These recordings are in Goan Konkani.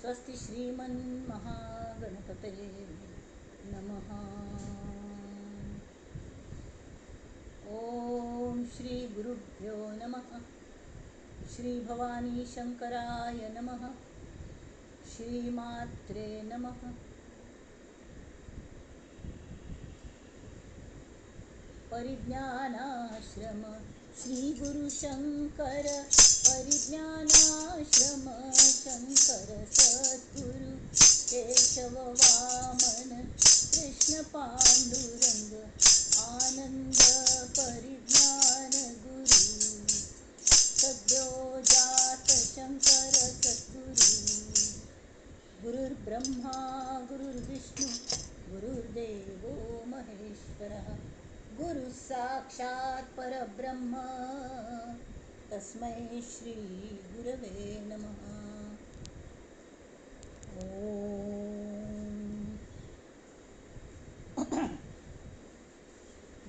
स्वस्ति श्रीमन्महागणपतये नमः. ओम श्री गुरुभ्यो नमः. श्री भवानी शंकराय नमः. श्रीमात्रे नमः. परिज्ञानाश्रम श्री गुरु शंकर, परिज्ञानाश्रम शंकर सद्गुरु, केशव वामन कृष्ण पांडुरंग, आनंद परिज्ञान गुरु, सद्यो जात शंकर सद्गुरु. गुरुर्ब्रह्मा गुरुर्विष्णु गुरुर्देवो महेश्वरः, गुरु साक्षात परब्रह्म, तस्मै श्री गुरवे नमः. ओम.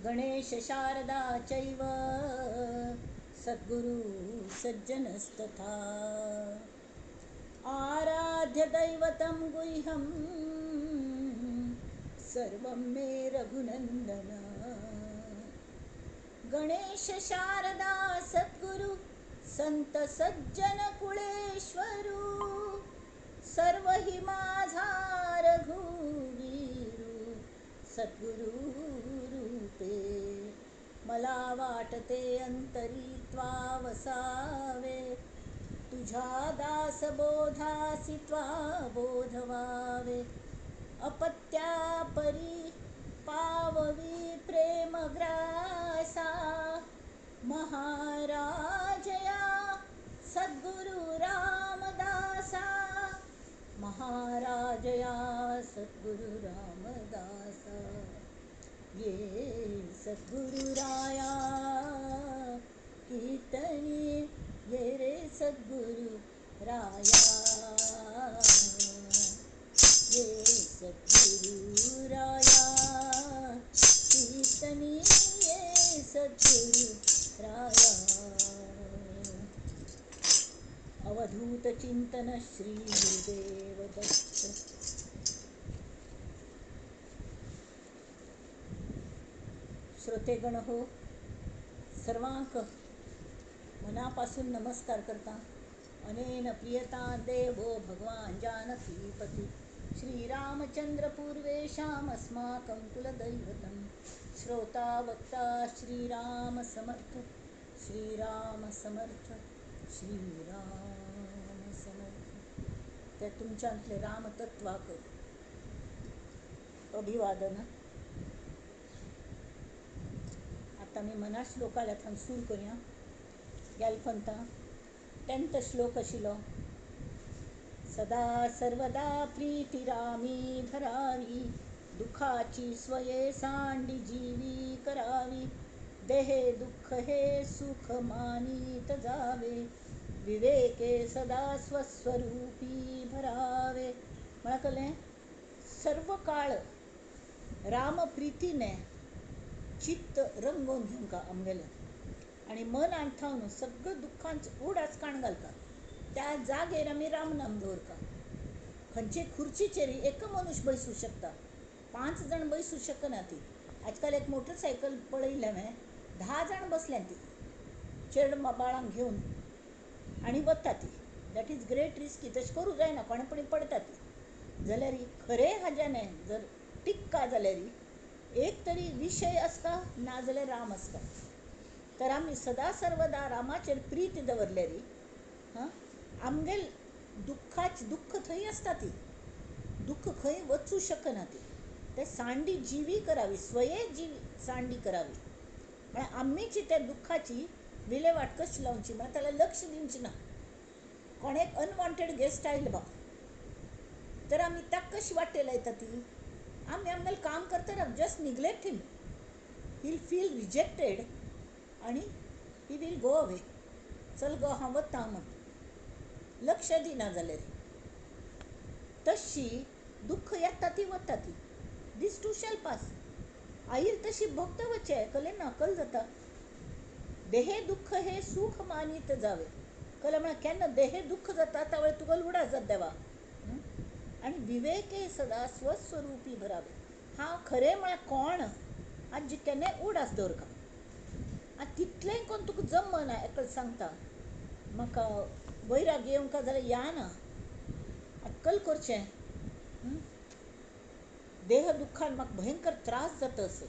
गणेश शारदा चैव सद्गुरु सज्जनस्तथा, आराध्य दैवतं गुह्यं सर्वं मे रघुनंदन. गणेश शारदा सद्गुरु संत सज्जन कुळेश्वरू, सर्व हि माझा रघुवीरू, सद्गुरु रूपे मला वाटते अंतरी त्वा वसावे, तुझ्या दासबोधासी त्वा बोधवावे. अपत्या परी पाववी प्रेमग्रासा, महाराजया सद्गुरु रामदासा, महाराजया सद्गुरु रामदासा. ये सद्गुरुराया कीर्तनी, ये रे सद्गुरु राया, ये सद्गुरुराया कीर्तनी, ये सद्गुरुराया. अवधूत चिंतन श्री गुरुदेव दत्त. श्रोतेगण हो, सर्वांक मनापासून नमस्कार करता. अनेन प्रियता देवो भगवान जानकीपती, श्रीरामचंद्र पूर्वेषामस्माकं कुलदैवतं. श्रोता वक्ता श्रीराम समर्थ, श्रीराम समर्थ, श्रीराम समर्थ. त्या तुमच्यांतले रामतत्वाक अभिवादन. आता मी मना श्लोकाला थंय सुरू करूया. गेलपंता 10th श्लोक आशिल्लो, सदा सर्वदा प्रीती रामी धरावी, दुःखाची स्वये सांडी जीवी करावी, देहे दुःख हे सुख मानित जावे, विवेके सदा स्वस्वरूपी भरावे. म्हणा कळ्ळें, सर्व काळ रामप्रितीने चित्त रंगोवन घेवंक आमगेलें आनी मन आंठावन सगळें दुख्खांच उडास काण घालता. त्या जागेर आमी रामनाम दवरता. खंयचे खुर्चीचेर एक मनीस बैसूं शकता, 5 जाण बैसूं शकना ती. आजकाल एक मोटरसायकल पळयली हांवें, 10 जाण बसल्यां ती चेडवां बाळांक घेवन आनी वता ती. That is great risky. तशें करूं जायना, कोणेपणी पडटा ती. जाल्यार खरें हाज्याने जर टिक्का जाल्यार एक तरी विशय आसता, ना जाल्यार राम आसता. तर आमी सदा सर्वदा रामाचेर प्रीत दवरल्यार हां आमगेल दुख्खाच दुख्ख थंय आसता ती, दुख्ख खंय वचूं शकना ती. ते सांडी जिवी करावी, स्वये जीव सांडी करावी. म्हळ्यार आमीची त्या दुख्खाची विलेवाट कशी लावची, म्हळ्यार ताका लक्ष दिवचें ना. कोण एक अनवॉन्टेड गेस्ट आयलो बा तर आमी ताका कशी वाटे लायता ती. आमी आमगेलें काम करता, just neglect him, he will feel rejected आनी he will go away. चल गो हांव वता म्हूण लक्ष दिना जाल्यार तशी दुख्ख येता ती वता ती. This too shall pass. आईल तशी भोगता वचें, कळ्ळें ना, कल जाता. देहे दुःख हे सुख मानीत जावे. कळ्ळें म्हळ्यार केन्ना देहे दुःख जाता त्या वेळार तुका उडास जाता देवा. आनी विवेके सदा स्वस्वरुपी भरावे. हांव खरें म्हळ्यार कोण आनी केन्नाय उडास दवरका. आनी तितलेंय कोन्न तुका जमना एकल सांगता म्हाका वैराग्य येवंक जाल्यार या ना अक्कल करचें. देह दुख्खान म्हाका भयंकर त्रास जाता असो.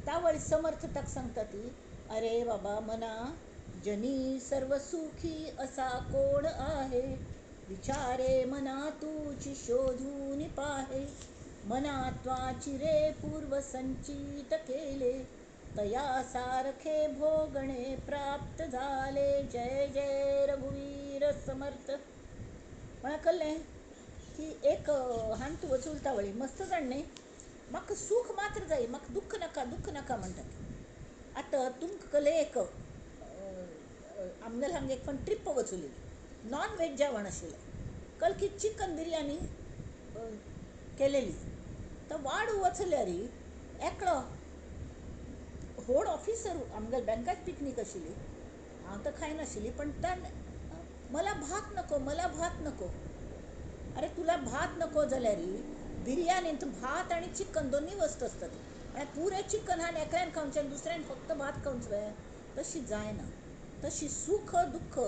तावळ समर्थ ताका सांगता ती, अरे बाबा मना जनी सर्व सुखी असा कोण आहे, विचारे मना तुची शोधून पाहे, मनात्वाची रे पूर्व संचित केले, तया सारखे भोगणे प्राप्त झाले. जय जय रघुवीर समर्थ. म्हळ्यार कळ्ळें की एक हांत वचुलता वळी मस्त जाण न्ही, म्हाका सूख मात्र जाय, म्हाका दुख्ख नाका दुख्ख नाका म्हणटात. आतां तुमकां कळ्ळें एक आमगेले हांगा एक पण ट्रीप वचुली, नॉन वेज जेवण आशिल्लें, कल की चिकन बिरयानी केलेली. तर वाडू वचल्यार एकलो व्हड ऑफिसर आमगेले बँकाच पिकनीक आशिल्ली, हांव तर खायनाशिल्ली, पण ताणें मला भात नको मला भात नको. अरे तुला भात नको जाल्यार बिरयानींत भात आनी चिकन दोनूय वस्तू आसतात, म्हळ्यार पुरें चिकन आहा एकल्यान खावचें आनी दुसऱ्यान फक्त भात खावचें, तशी जायना. तशी सूख दुख्ख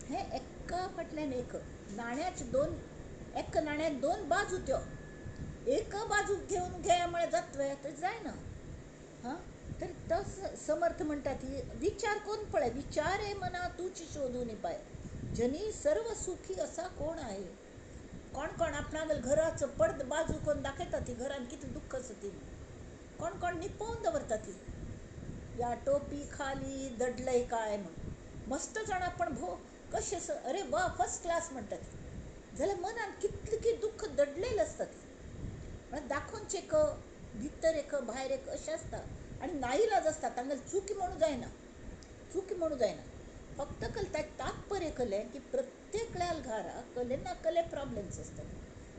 हें एका फाटल्यान एक नाण्याचे दोन, एक नाण्याक दोन बाजू, त्यो एक बाजू घेवन घे म्हळ्यार जातलें तर जायना. हां, तर तो समर्थ म्हणटा ती विचार कोण पळय, विचारे मना तुची शोधून पाय, जनी सर्व सुखी असा कोण आहे. कोण कोण आपणागेले घराचो पडद बाजू कोण दाखयता ती घरान कितलें दुख्ख आसा ती, कोण कोण निपोवन दवरता ती, ह्या टोपी खाली दडलय काय म्हूण. मस्त जाणा पण भो कशें आसा, अरे वा फर्स्ट क्लास म्हणटा ती, जाल्यार मनान कितलें कितें दुख्ख दडलेलें आसता ती, म्हळ्यार दाखोवचें एक भितर एक भायर एक अशें आसता. आनी नाइलाज आसता, तांगेली चुकी म्हणूं जायना, चुकी म्हणूं जायना. फक्त कल तात्पर्य कलें की प्रत्येकल्या घरा कले ना कले प्रॉब्लेम्स आसतात,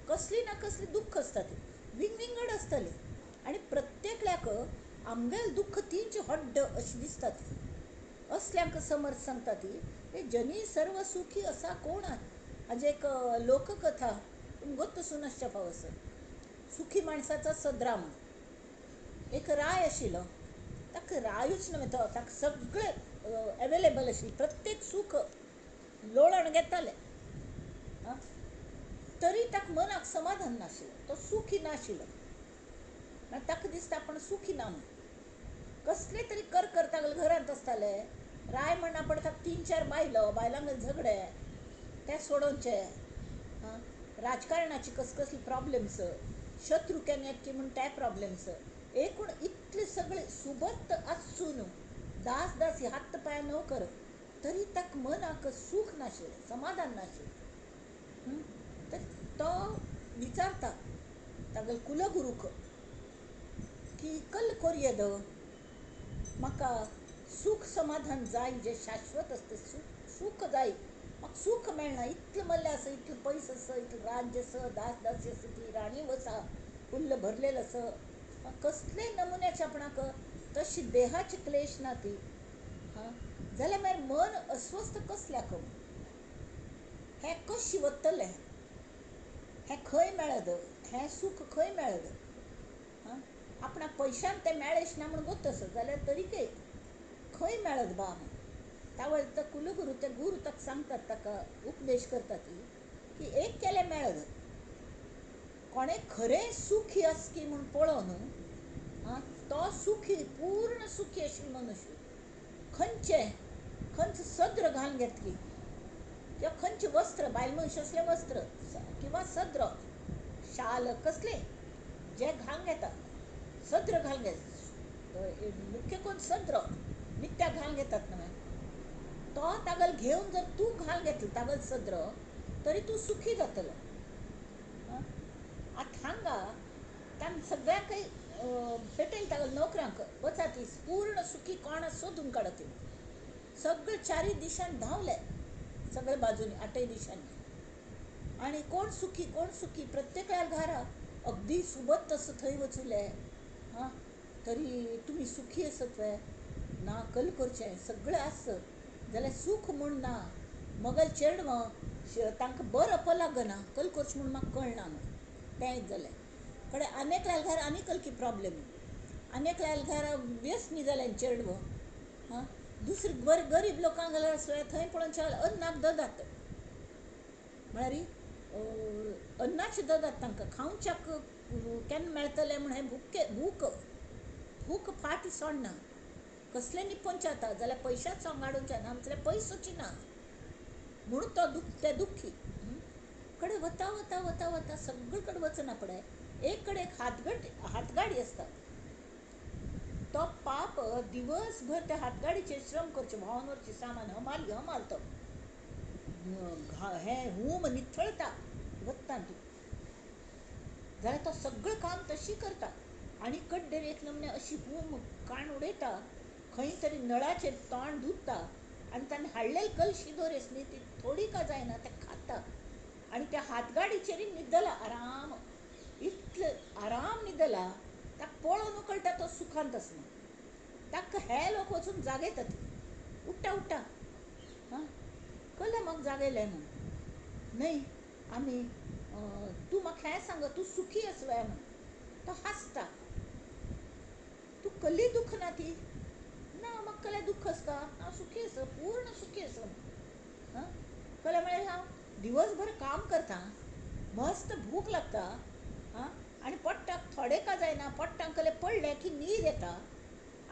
कसली ना कसली दुख्ख आसतात, विंगविंगड आसतली, आनी प्रत्येकल्याक आमगेलें दुख्ख तींच हड्ड अशें दिसतात. असल्यांक समर्थ सांगता ती जनी सर्व सुखी असा कोण आहे. हाजी एक लोककथा गोत्त सून आसच्या फाव आसा, सुखी माणसाचा सदरा म्हणून. एक राय आशिल्लो, ताका रायूच न्हय तो, ताका सगळें एवेलेबल आशिल्लें, प्रत्येक सूख लोळण घेताले, तरी ताका मनाक समाधान नाशिल्लें, तो सुखी नाशिल्लो. ताका दिसता आपूण सुखी ना म्हूण. कसले तरी कर करता घरांत आसताले, राय म्हणना पडटा ताका 3 4 बायलो, बायलांक झगडे ते सोडोवचे, राजकारणाची कसकसली प्रॉब्लेम्स, शत्रू केन्ना येत की म्हूण ते प्रॉब्लेम्स, एकूण इतले सगळे सुबत्त आसून दास दास हात पांय न कर, तरी ताका मनाक सूख नाशिल्लें, समाधान नाशिल्लें. तर तो विचारता तागेले कुलगुरूक की कल कोरयेद म्हाका सूख समाधान जाय, जें शाश्वत आसता सूख जाय, म्हाका सूख मेळना, इतलें मल्लें आसा, इतलें पयस आसा, इतलें राज्य आसा, दास दासी आसा, ती राणी आसा, फुल्ल भरलेलें आसा, कसले नमुन्याचे आपणाक तशी देहाची क्लेश ना ती, हां, जाल्यार मागीर मन अस्वस्थ कसल्याक, हें कशें वतलें, हें खंय मेळत, हें सूख खंय मेळत, हां, आपणाक पयशान तें मेळेश ना म्हूण गोत आसा जाल्यार तरीकय खंय मेळत बा म्हूण. तावळ तो कुलगुरू ते गुरू ताका सांगतात, ताका उपदेश करतात की एक केलें मेळत, कोणें खरें सुखी आसकी म्हूण पळोवन, आं, तो सुखी पूर्ण सुखी आशिल्लो मनुष्य खंयचे खंयचे सद्र घालून घेतली किंवा खंयचें वस्त्र, बायल मनश असलें वस्त्र किंवा सद्र शाल कसलें जें घालून घेता, सद्र घालून घेत, मुख्य कोण सद्र नित्या घालून घेतात न्हय, तो तागल घेवन जर तूं घालून घेतलो तागल सद्र तरी तूं सुखी जातलो. आतां हांगा तांकां सगळ्यांकय पेटयले तागेले नोकरांक, वचात पूर्ण सुखी कोण सोदून काडत. सगळे चारूय दिशान धांवले, सगळे बाजूनी आठय दिशांनी, आनी कोण सुखी कोण सुखी प्रत्येकाल्या घरा अगदी सुबत तसो थंय वचुले, हां, तरी तुमी सुखी आसत वे ना, कल करचें सगळें आस जाल्यार सूख म्हूण ना. मगल चेडवां तांकां बरप लागना, कल करचें म्हूण म्हाका कळना म्हूण तें एक जालें. कडेन आनी एकल्याल्या घरा आनी कलकी प्रॉब्लेम, आनी एकल्याल्या घरा व्यसनी जालें चेडवो. हां, दुसरे बरे गरीब लोकांक जाल्यार थंय पळोवन अन्नाक ददात, म्हळ्यार अन्नाचे ददात तांकां खावच्याक केन्ना मेळटलें म्हूण हें भुके भूक भूक फाट सोडना. कसलें निपोवन जाता जाल्यार पयशाच सांगाडून जायना जाल्यार पयसोची ना म्हणून तो ते दुख्खी कडेन वता वता वता वता सगळे कडेन वचना पडे. एक कडेन एक हातगाडी आसता, तो पाप दिवसभर त्या हातगाडीचेर श्रम करचे, व्हांवन व्हरचें सामान हमाल हमाल, तो हें हूम निथळता वत्तान तूं जाल्यार तो सगळें काम तशी करता. आनी कड्डेर एक नमने अशी हूम काण उडयता, खंय तरी नळाचेर तोंड धुता आनी ताणें हाडलेली कलशी दोरेस न्ही ती थोडी का जायना ते खाता आनी त्या हातगाडीचेरय न्हिदला आराम, इतले आराम न्हिदला ताका पळोवन कळटा तो सुखांत आसा म्हूण. ताका हे लोक वचून जागयतात, उट्टा उट्टा हां कळ्ळें म्हाका जागयलें म्हूण. न्हय आमी तूं म्हाका हें सांग, तूं सुखी आसलो म्हूण. तो हांसता, तूं कसली दुख्ख ना ती ना, म्हाका कसलें दुख्ख आसता, हांव सुखी आसा, पूर्ण सुखी आसा. हां कळ्ळें म्हळ्यार हांव दिवसभर काम करता, मस्त भूक लागता, हां आनी पोट्टाक थोडें का जायना, पोट्टाक कसलें पडलें की न्हीद येता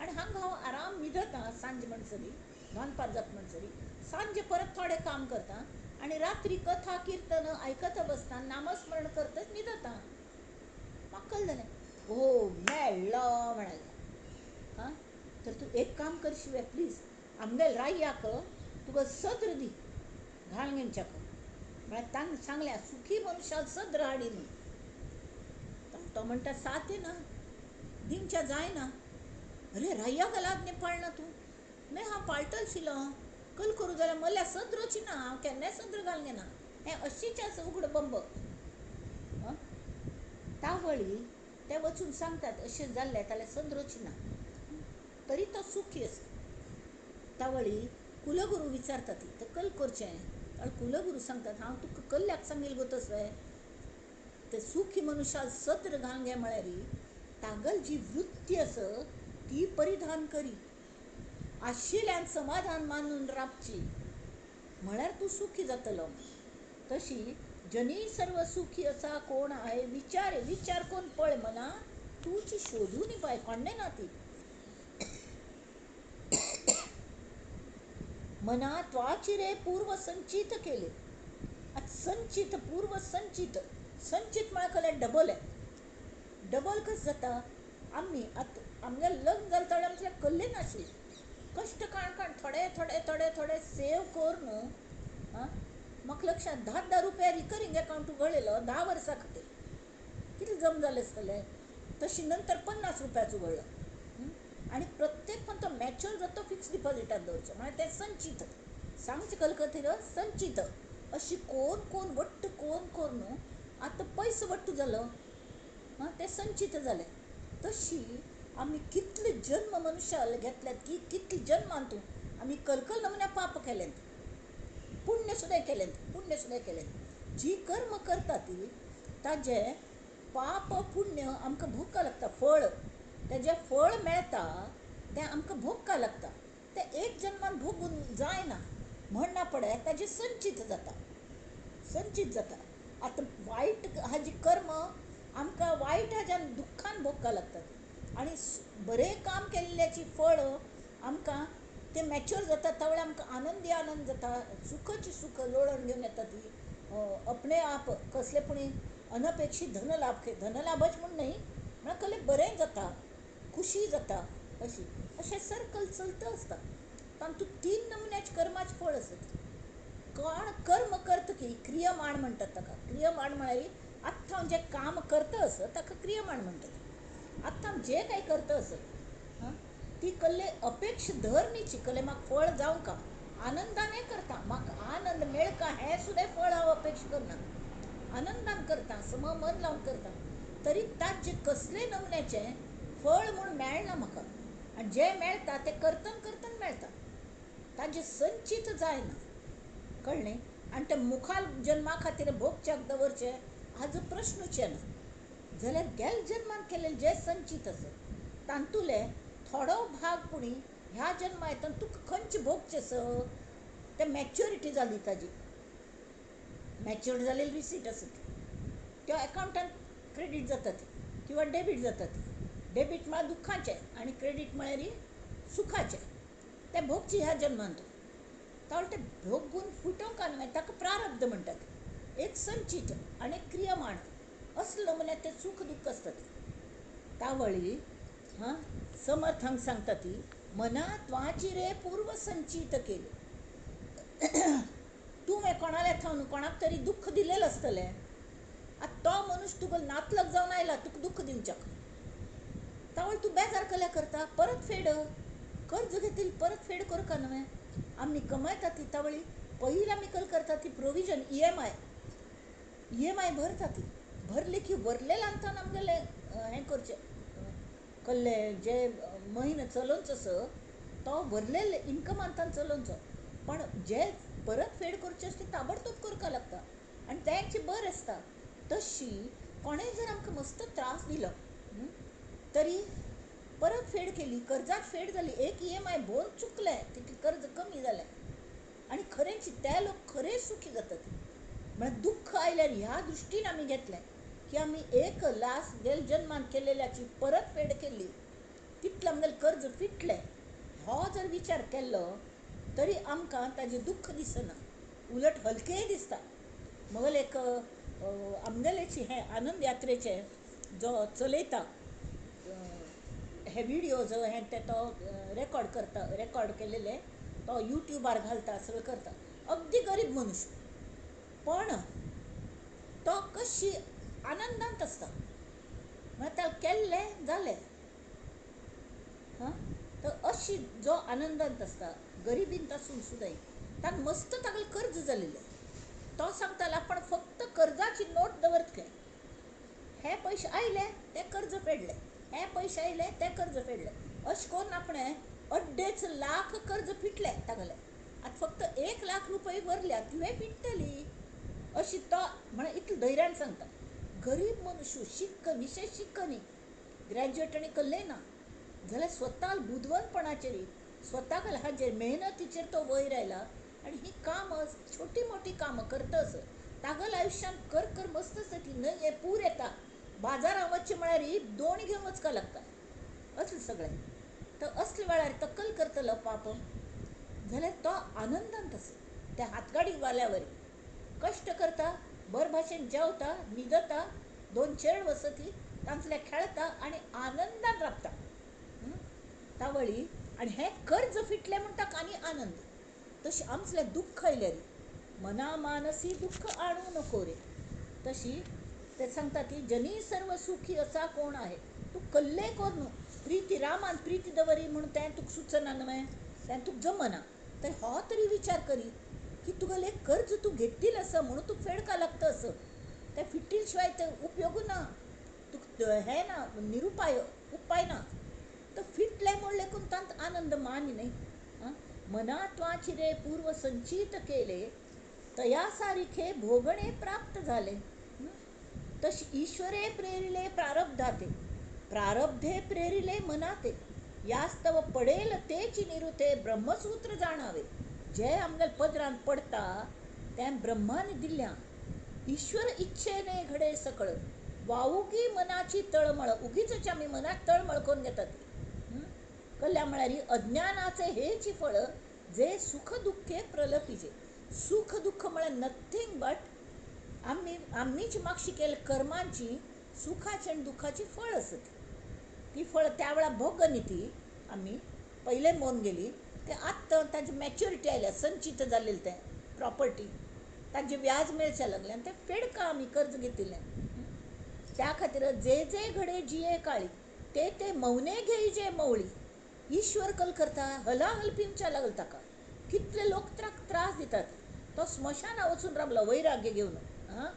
आनी हांगा हांव आराम न्हिदता. सांजे म्हणसरी दनपार जाता म्हणसरी सांजे परत थोडें काम करता आनी रात्री कथा किर्तन आयकता बसता, नामस्मरण करतच न्हिदता. म्हाका कळ्ळें जालें, हो मेळ्ळो म्हणालें. हां तर तूं एक काम करशी प्लीज, आमगेल राय्याक तुका सद्र दी घाल घेवच्याक. म्हळ्यार तांकां सांगलें सुखी मनशाक सद्र हाडी म्हूण. तो म्हणटा सात ना दिवच्या जायना. अरे राय्या घालात न्ही पाळना तूं. न्हय हांव पाळटल शिलो कल करूं जाल्यार मल्या सद्रोची ना, हांव केन्नाय सद्र घालून घेना, हें अशीच आसा उगड बंब. तावळी ते वचून सांगतात अशें जाल्लें जाल्यार सद्रोची ना, तरी तो सुखी आसा. तावळी कुलगुरू विचारतात ती तर कल करचें. कुलगुरू सांगतात हांव तुका कल्ल्याक सांगील गो तसलें ते सुखी मनुष्याक सत्र घालून घे म्हळ्यार तागल जी वृत्ती आसा ती परिधान करी, आशिल्ल्यान समाधान मानून राबची म्हळ्यार तूं सुखी जातलो. तशी जनी सर्व सुखी असा कोण आहे विचार विचार कोण पळय मना तूची शोधून पाय कोणें ना ती मना त्वाची रे पूर्व संचित केले. आतां संचित पूर्व संचित, संचित म्हळ्यार कसलें डबल आहे. डबल कसं जाता, आमी आतां आमगेलें लग्न जालें तेन्ना आमचें कल्लें नाशिल्लें, कश्ट काण काण थोडे थोडे थोडे थोडे सेव करून आं म्हाका लक्षांत 10 10 रुपया रिकरींग अकावंट उगडलेलो 10 वर्सां खातीर, कितले जम जालें आसतलें. तशी नंतर 50 रुपयाच उगडलो आनी प्रत्येक पण तो मॅच्युअर जाता तो फिक्स डिपॉझिटात दवरचो म्हळ्यार तें संचीत सांगचें कलकतीर संचीत अशी कोण कोण वट्ट कोण कोण आतां पयसो वट्ट जालो आं तें संचीत जालें. तशी आमी कितले जन्म मनुष्याल घेतल्यात की कितले जन्मान तूं आमी कलकल नमुन्या पाप केलें, पुण्य सुद्दां केलें, पुण्य सुद्दां केलें. जी कर्म करता ती ताजें पाप पुण्य आमकां भोगपाक लागता, फळ तेजें फळ मेळटा तें आमकां भोगपाक लागता. तें एक जन्मान भोगून जायना म्हणना पडे ताजें संचीत जाता, संचीत जाता. आतां वायट हाजी कर्म आमकां वायट हाज्यान दुख्खान भोगपाक लागतात आनी बरें काम केल्ल्याची फळ आमकां तें मॅच्युअर जाता. त्या आमकां आनंदी आनंद जाता, सुखाची सुख लोळण घेवन येता ती अपने आप कसले पुणी अनपेक्षीत धनलाभ, धनलाभच म्हूण न्हय म्हळ्यार कसलें बरें जाता, खुशी जाता. अशी अशें सर्कल चलता आसता. तातूंत 3 नमुन्याचे कर्माचें फळ आसता. कोण कर्म करता की क्रियमाण म्हणटात ताका. क्रियमाण म्हळ्यार आत्तां हांव जें काम करता आसत ताका क्रियमाण म्हणटात. आत्तां हांव जें कांय करता आसत हां ती कल्ले अपेक्ष धर न्ही कल्ले म्हाका फळ जावंक आनंदानय करता, म्हाका आनंद मेळका हें सुद्दां फळ हांव अपेक्ष करना, आनंदान करता, सम मन लावन करता, तरी ताजें कसले नमुन्याचें फळ म्हूण मेळना म्हाका आनी जें मेळटा तें करतन करतन मेळटा, ताजें संचीत जायना. कळ्ळें? आनी ते मुखार जन्मा खातीर भोगच्याक दवरचे हाजो प्रश्नूच येना. जाल्यार गेल जन्मान केल्ले जे संचीत आसा तातूंतले थोडो भाग पुणी ह्या जन्मा येतना तुका खंयचे भोगचें आसा ते मॅच्युरिटी जाली ताजी, मॅच्युअर्ड जालेली रिसीट आसा ती त्या अकावंटान क्रेडीट जाता ती किंवा डेबीट जाता ती. डेबीट म्हळ्यार दुख्खाचें आनी क्रेडीट म्हळ्यार सुखाचें. तें भोगचें ह्या जन्मान तूं तावळ तें भोगून फुटोवंक न्हय, ताका प्रारब्ध म्हणटात. एक संचीत आनी एक क्रियमाण असलो म्हळ्यार तें सूख दुख्ख आसता तें. तावळी हां समर्थ हांगा सांगता ती मना त्वाची रे पूर्व संचीत केले. तुवें कोणाल्या थावन कोणाक तरी दुख्ख दिलेलें आसतलें. आतां तो मनीस तुका नातलग जावन आयला तुका दुख्ख दिवच्याक, तावळ तूं बेजार कल्या करता, परत फेड कर्ज घेतली परत फेड करका न्हय. आमी कमायता ती तावळी पयलीं आमी कल करता ती प्रोविजन EMI, EMI भरता ती भरली की वरलेल्या अंतान आमगेलें हें करचें कल्ले जे म्हयनो चलोवचो आसा तो वरलेले इनकमांतान चलोवचो, पण जे परत फेड करचे आसता ते ताबडतोब करपाक लागता आनी तेंच बरें आसता. तशी कोणेंय जर आमकां मस्त त्रास दिलो तरी परत फेड केली, कर्जाक फेड जाली, एक EMI भरून चुकलें तितलें कर्ज कमी जालें आनी खरेंच ते लोक खरें सुखी जातात. म्हळ्यार दुख्ख आयल्यार ह्या दृश्टीन आमी घेतलें की आमी एक लास गेल जन्मान केलेल्याची परत फेड केली तितलें आमगेलें कर्ज फिटलें. हो जर विचार केल्लो तरी आमकां ताजें दुख्ख दिसना, उलट हलकेंय दिसता. मगल एक आमगेलेची हें आनंद यात्रेचें जो चलयता हे विडियो जो हे ते तो रेकॉर्ड करता, रेकॉर्ड केलेले तो यूट्यूबार घालता, सगळें करता. अगदी गरीब मनीस पण तो कशी आनंदांत आसता, म्हळ्यार ताका केल्लें जालें. हां, तर अशी जो आनंदांत आसता गरिबींत आसून सुद्दां ताका मस्त तागेलें कर्ज जालेलें, तो सांगतालो आपण फक्त कर्जाची नोट दवरत खंय, हे पयशे आयले ते कर्ज फेडले, हे पयशे आयले ते कर्ज फेडले, अशें करून आपणें 2.5 लाख कर्ज फिटले तागेलें. आतां फक्त 1 लाख रुपये वरल्या तुवें फिट्टली अशी तो म्हळ्यार इतले धैर्यान सांगता. गरीब मनुष्य शिक्क विशेष शिक्क न्ही, ग्रॅज्युएट आनी कल्लें ना जाल्यार स्वता बुदवंतपणाचेर स्वताक हाजेर मेहनतीचेर तो वयर आयला आनी ही कामां छोटी मोटी कामां करता आसत तागेल्या आयुश्यांत कर कर मस्त आसता ती न्हय. हें पूर येता बाजारांत वचचें म्हळ्यार दोण घेवन वचपाक लागता असलें सगळें. तर असल्या वेळार तकल करतलो पाप जाल्यार तो आनंदांत आसा. त्या हातगाडी वाल्यावरी कश्ट करता, बरे भाशेन जेवता, न्हिदता, 2 चेड वसती तांतले खेळता आनी आनंदान राबता तावळी. आनी हें कर्ज फिटलें म्हूण ताका आनी आनंद. तशी आमचें दुख्ख आयल्यार मना मानसी दुख्ख आणू नको रे, तशी ते सांगता ती जनी सर्व सुखी असा कोण आहे. तूं कल्ले करून प्रिती रामान प्रिती दवरी म्हूण तें तुका सुचना न्हय, तें तुका जमना, तर हो तरी विचार करी की तुगेलें कर्ज तूं घेतिल्लें आसा म्हणून तुका फेडका लागता असं, तें फिटील शिवाय तें उपयोग ना, तुका हें ना, निरुपाय उपाय ना. तर फिटलें म्हूण लेखून तांत आनंद मान न्हय. मनात्वाची रे पूर्व संचीत केले तया सारिखे भोगणे प्राप्त झाले. तशी ईश्वरे प्रेरिले प्रारब्धाते प्रारब्धे प्रेरिले मनाते यास्तव पडेल तेची निरुते ब्रह्मसूत्र जाणावे. जे आमगेले पदरान पडटा तें ब्रह्मान दिल्ल्या. ईश्वर इच्छेने घडे सकळ वाऊगी मनाची तळमळ. उगीच आमी मनाक तळमळ करून घेतात. कल्या म्हळ्यार अज्ञानाचे हेची फळ जे सुख दुःखे प्रलपिजे. सुख दुःख म्हळ्यार नथींग बट आमी आमीच मागशी केल्ल्या कर्मांची सुखाची आनी दुःखाची फळ आसत. ती फळ त्या वेळार भोगनी ती आमी पयले मोन गेली ते आत्तां ताजी मॅच्युरिटी आयल्या, संचीत जालेलें तें प्रॉपर्टी, ताजें व्याज मेळचें लागलें आनी तें फेडका आमी कर्ज घेतिल्लें. त्या खातीर जे जे घडे जिये काळी ते ते मौने घेई जे मौळी. ईश्वर कल करता हलाहल पिवच्या लागल ताका. कितले लोक त्रास दितात. तो स्मशाना वचून रावलो वैराग्य घेवन. आं,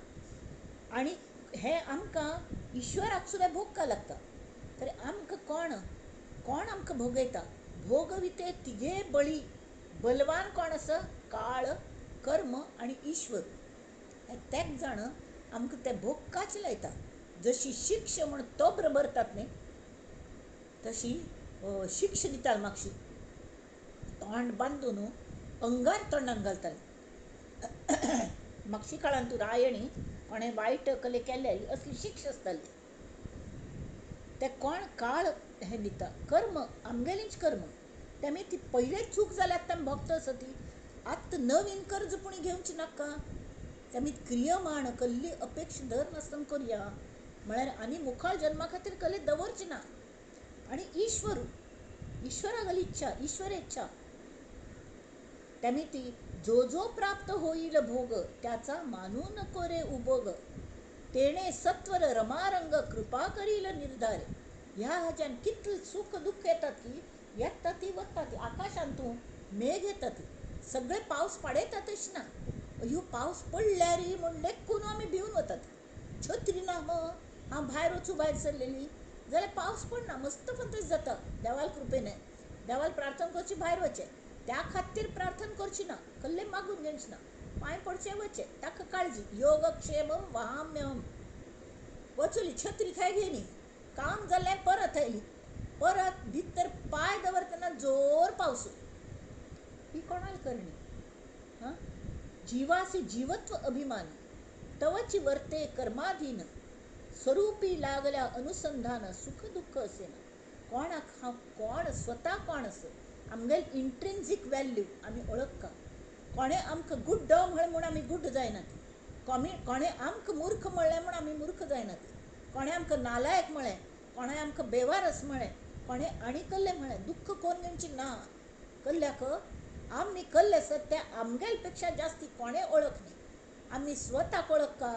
आनी हें आमकां ईश्वराक सुद्दां भोगपाक लागता. तर आमकां कोण कोण आमकां भोगयता? भोगविते तिगे बळी. बलवान कोण आसा? काळ, कर्म आनी ईश्वर हे तेग जाण आमकां ते भोग काच लायता. जशी शिक्षा म्हूण तोब्र भरतात न्ही तशी शिक्षा दिताले मातशी तोंड बांदून अंगार तोंडान घालताले. मागशी काळान तूं रायणी कोणें वायट कले केले असली शिक्षा आसताली. ते कोण काळ हें दिता कर्म आमगेलीच कर्म तेमी ती पयलेच चूक जाल्यार तें भोगता आसा ती आतां नवीन कर्ज पूण घेवची नाका. तेमी क्रियमाण कल्ली अपेक्षा धर नासतना करया म्हळ्यार आनी मुखार जन्मा खातीर कले दवरची ना. आनी ईश्वर ईश्वरागली इच्छा ईश्वर इच्छा तेमी ती जो जो प्राप्त होईल भोग त्याचा मानू नको रे उभोग तेणे सत्वर रमारंग कृपा करील निर्धारे. ह्या हाज्यान कितले सुख दुःख येतात की येता ती वता ती आकाशान तूं मेघ येता ती सगळे पावस पाडयता तशें ना. ह्यो पावस पडल्यार म्हूण लेखून आमी भिवन वतात. छत्री ना मग हांव भायर वचूं भायर सरलेली जाल्यार पावस पडना मस्त पण तशें जाता. देवाल कृपेने देवाल प्रार्थना करची भायर वचचें त्या खातीर प्रार्थना करची ना कल्ले मागून घेवचें ना पांय पडचे वचचें ताका काळजी योगक्षेमम वहाम्यहम. वचली छत्री खाय घेयली काम जालें परत आयली परत भितर पांय दवरतना जोर पावस. ही कोणाल करणी हां. जीवासी जीवत्व अभिमान तवची वर्ते कर्माधीन स्वरूपी लागल्या अनुसंधान सुख दुःख असेना. कोणाक हांव कोण स्वता कोण आसा आमगेल इंट्रिन्सीक वॅल्यू आमी ओळखका. कोणें आमकां गुड्डो म्हळें म्हूण आमी गुड्ड जायनात. कोणें आमकां मूर्ख म्हळ्ळें म्हूण आमी मूर्ख जायनात. कोणें आमकां नालायक म्हळें कोणें आमकां बेवारस म्हळें कोणें आनी कल्लें म्हळें दुख्ख कोन्न घेवचें ना. कल्ल्याक आमी कल्ले आसत ते आमगेल पेक्षा जास्ती कोणें ओळख न्ही. आमी स्वताक ओळखका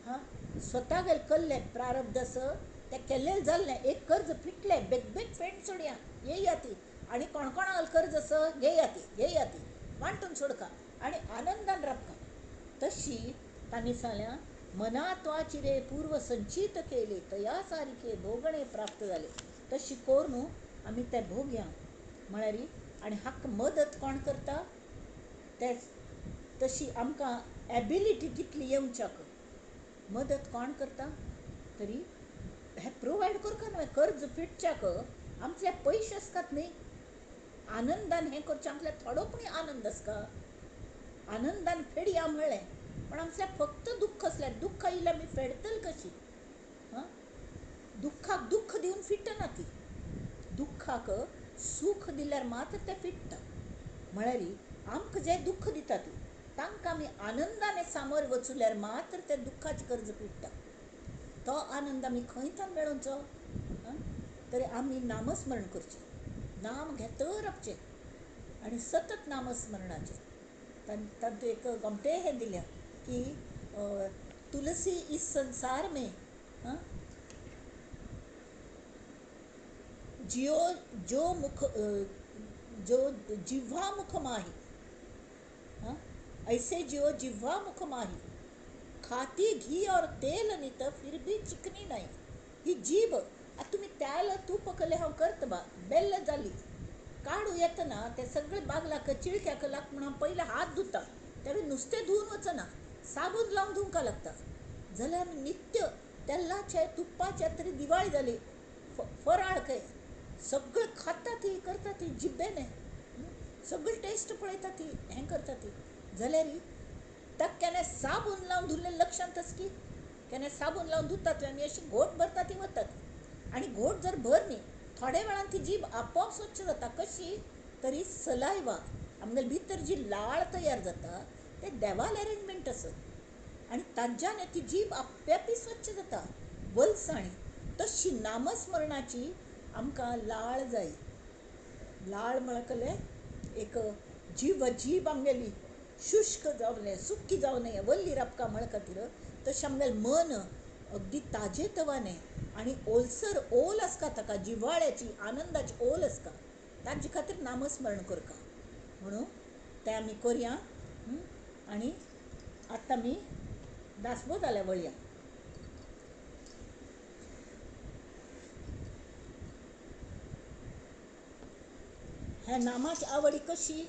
हां स्वता कल्लें प्रारब्ध आसा तें केल्लें जाल्लें एक कर्ज फिटलें बेगबेग फेड सोडया येया ती आनी कोण कोणाक कर्ज आसा घेया ती घेया ती वांटून सोडका आनी आनंदान राबका. तशी तांणी सांगल्या मनात्वाची रे पूर्व संचीत केले तया सारखे भोगणे प्राप्त जाले. तशी करून आमी ते भोगया म्हळ्यार आनी हाका मदत कोण करता ते तशी आमकां एबिलिटी तितली येवच्याक मदत कोण करता तरी हें प्रोवायड करका न्हय कर्ज फिटच्याक आमचे पयशे आसतात न्ही. आनंदान हें करचें आमकां थोडो पूण आनंद आसता. आनंदान फेडया म्हळ्ळें पण आमचें फक्त दुख्ख आसल्यार दुख्ख आयिल्लें आमी फेडतले कशी हां. दुख्खाक दुख्ख दिवन फिटना ती दुख्खाक सूख दिल्यार मात्र तें फिट्टा. म्हळ्यार आमकां जें दुख्ख दिता ती तांकां आमी आनंदान सामोर वचुल्यार मात्र तें दुख्खाचें कर्ज फिट्टा. तो आनंद आमी खंय थावन मेळोवचो तरी आमी नामस्मरण करचें नाम घेत रावचें आनी सतत नामस्मरणाचें. तातूंत एक गोमटें हें दिल्या की तुलसी इस संसार में जियो जो मुख जो जिव्हा मुख माही हाँ ऐसे जियो जिव्हा मुख माही खाती घी और तेल नित फिर भी चिकनी नाही. ही जीभ आतां तुमी तेल तूप कले हांव करता बा बेल्ल जाली काडू येतना ते सगळे बागलाक चिळक्याक लाग म्हूण हांव पयले हात धुता तेमी नुस्तें धुवन वचना साबून लावन धुवंक लागता. जाल्यार आमी नित्य तेलाचे तुपाचे तरी दिवाळी जाली फराळ खंय सगळें खाता ती करता ती जिब्बेने सगळी टेस्ट पळयता ती हें करता ती जाल्यार ताका केन्ना साबून लावन धुल्लें लक्षांत आसा की केन्ना साबून लावन धुतात आमी अशी घोट भरता ती वतात आनी घोट जर भर न्ही थोड्या वेळान ती जीब आपोआप स्वच्छ जाता. कशी तरी सलायवा आमगेले भितर जी लाळ तयार जाता ते देवाल अरेंजमेंट आसत आनी ताज्यान ती जीब आप्यापी स्वच्छ जाता वलसाणी. तशी नामस्मरणाची आमकां लाळ जाय. लाळ म्हळ्यार एक जीव जीब आमगेली शुष्क जावं नये सुकी जावं नये वल्ली राबका म्हळ्या खातीर तशें आमगेलें मन अगदी ताजे तवाने आनी ओलसर ओल आसता ताका जिव्हाळ्याची आनंदाची ओल आसता ताजे खातीर नामस्मरण करका म्हणून तें आमी करया. आनी आतां आमी दासबोध जाल्या वळया. ह्या नामाची आवड कशी?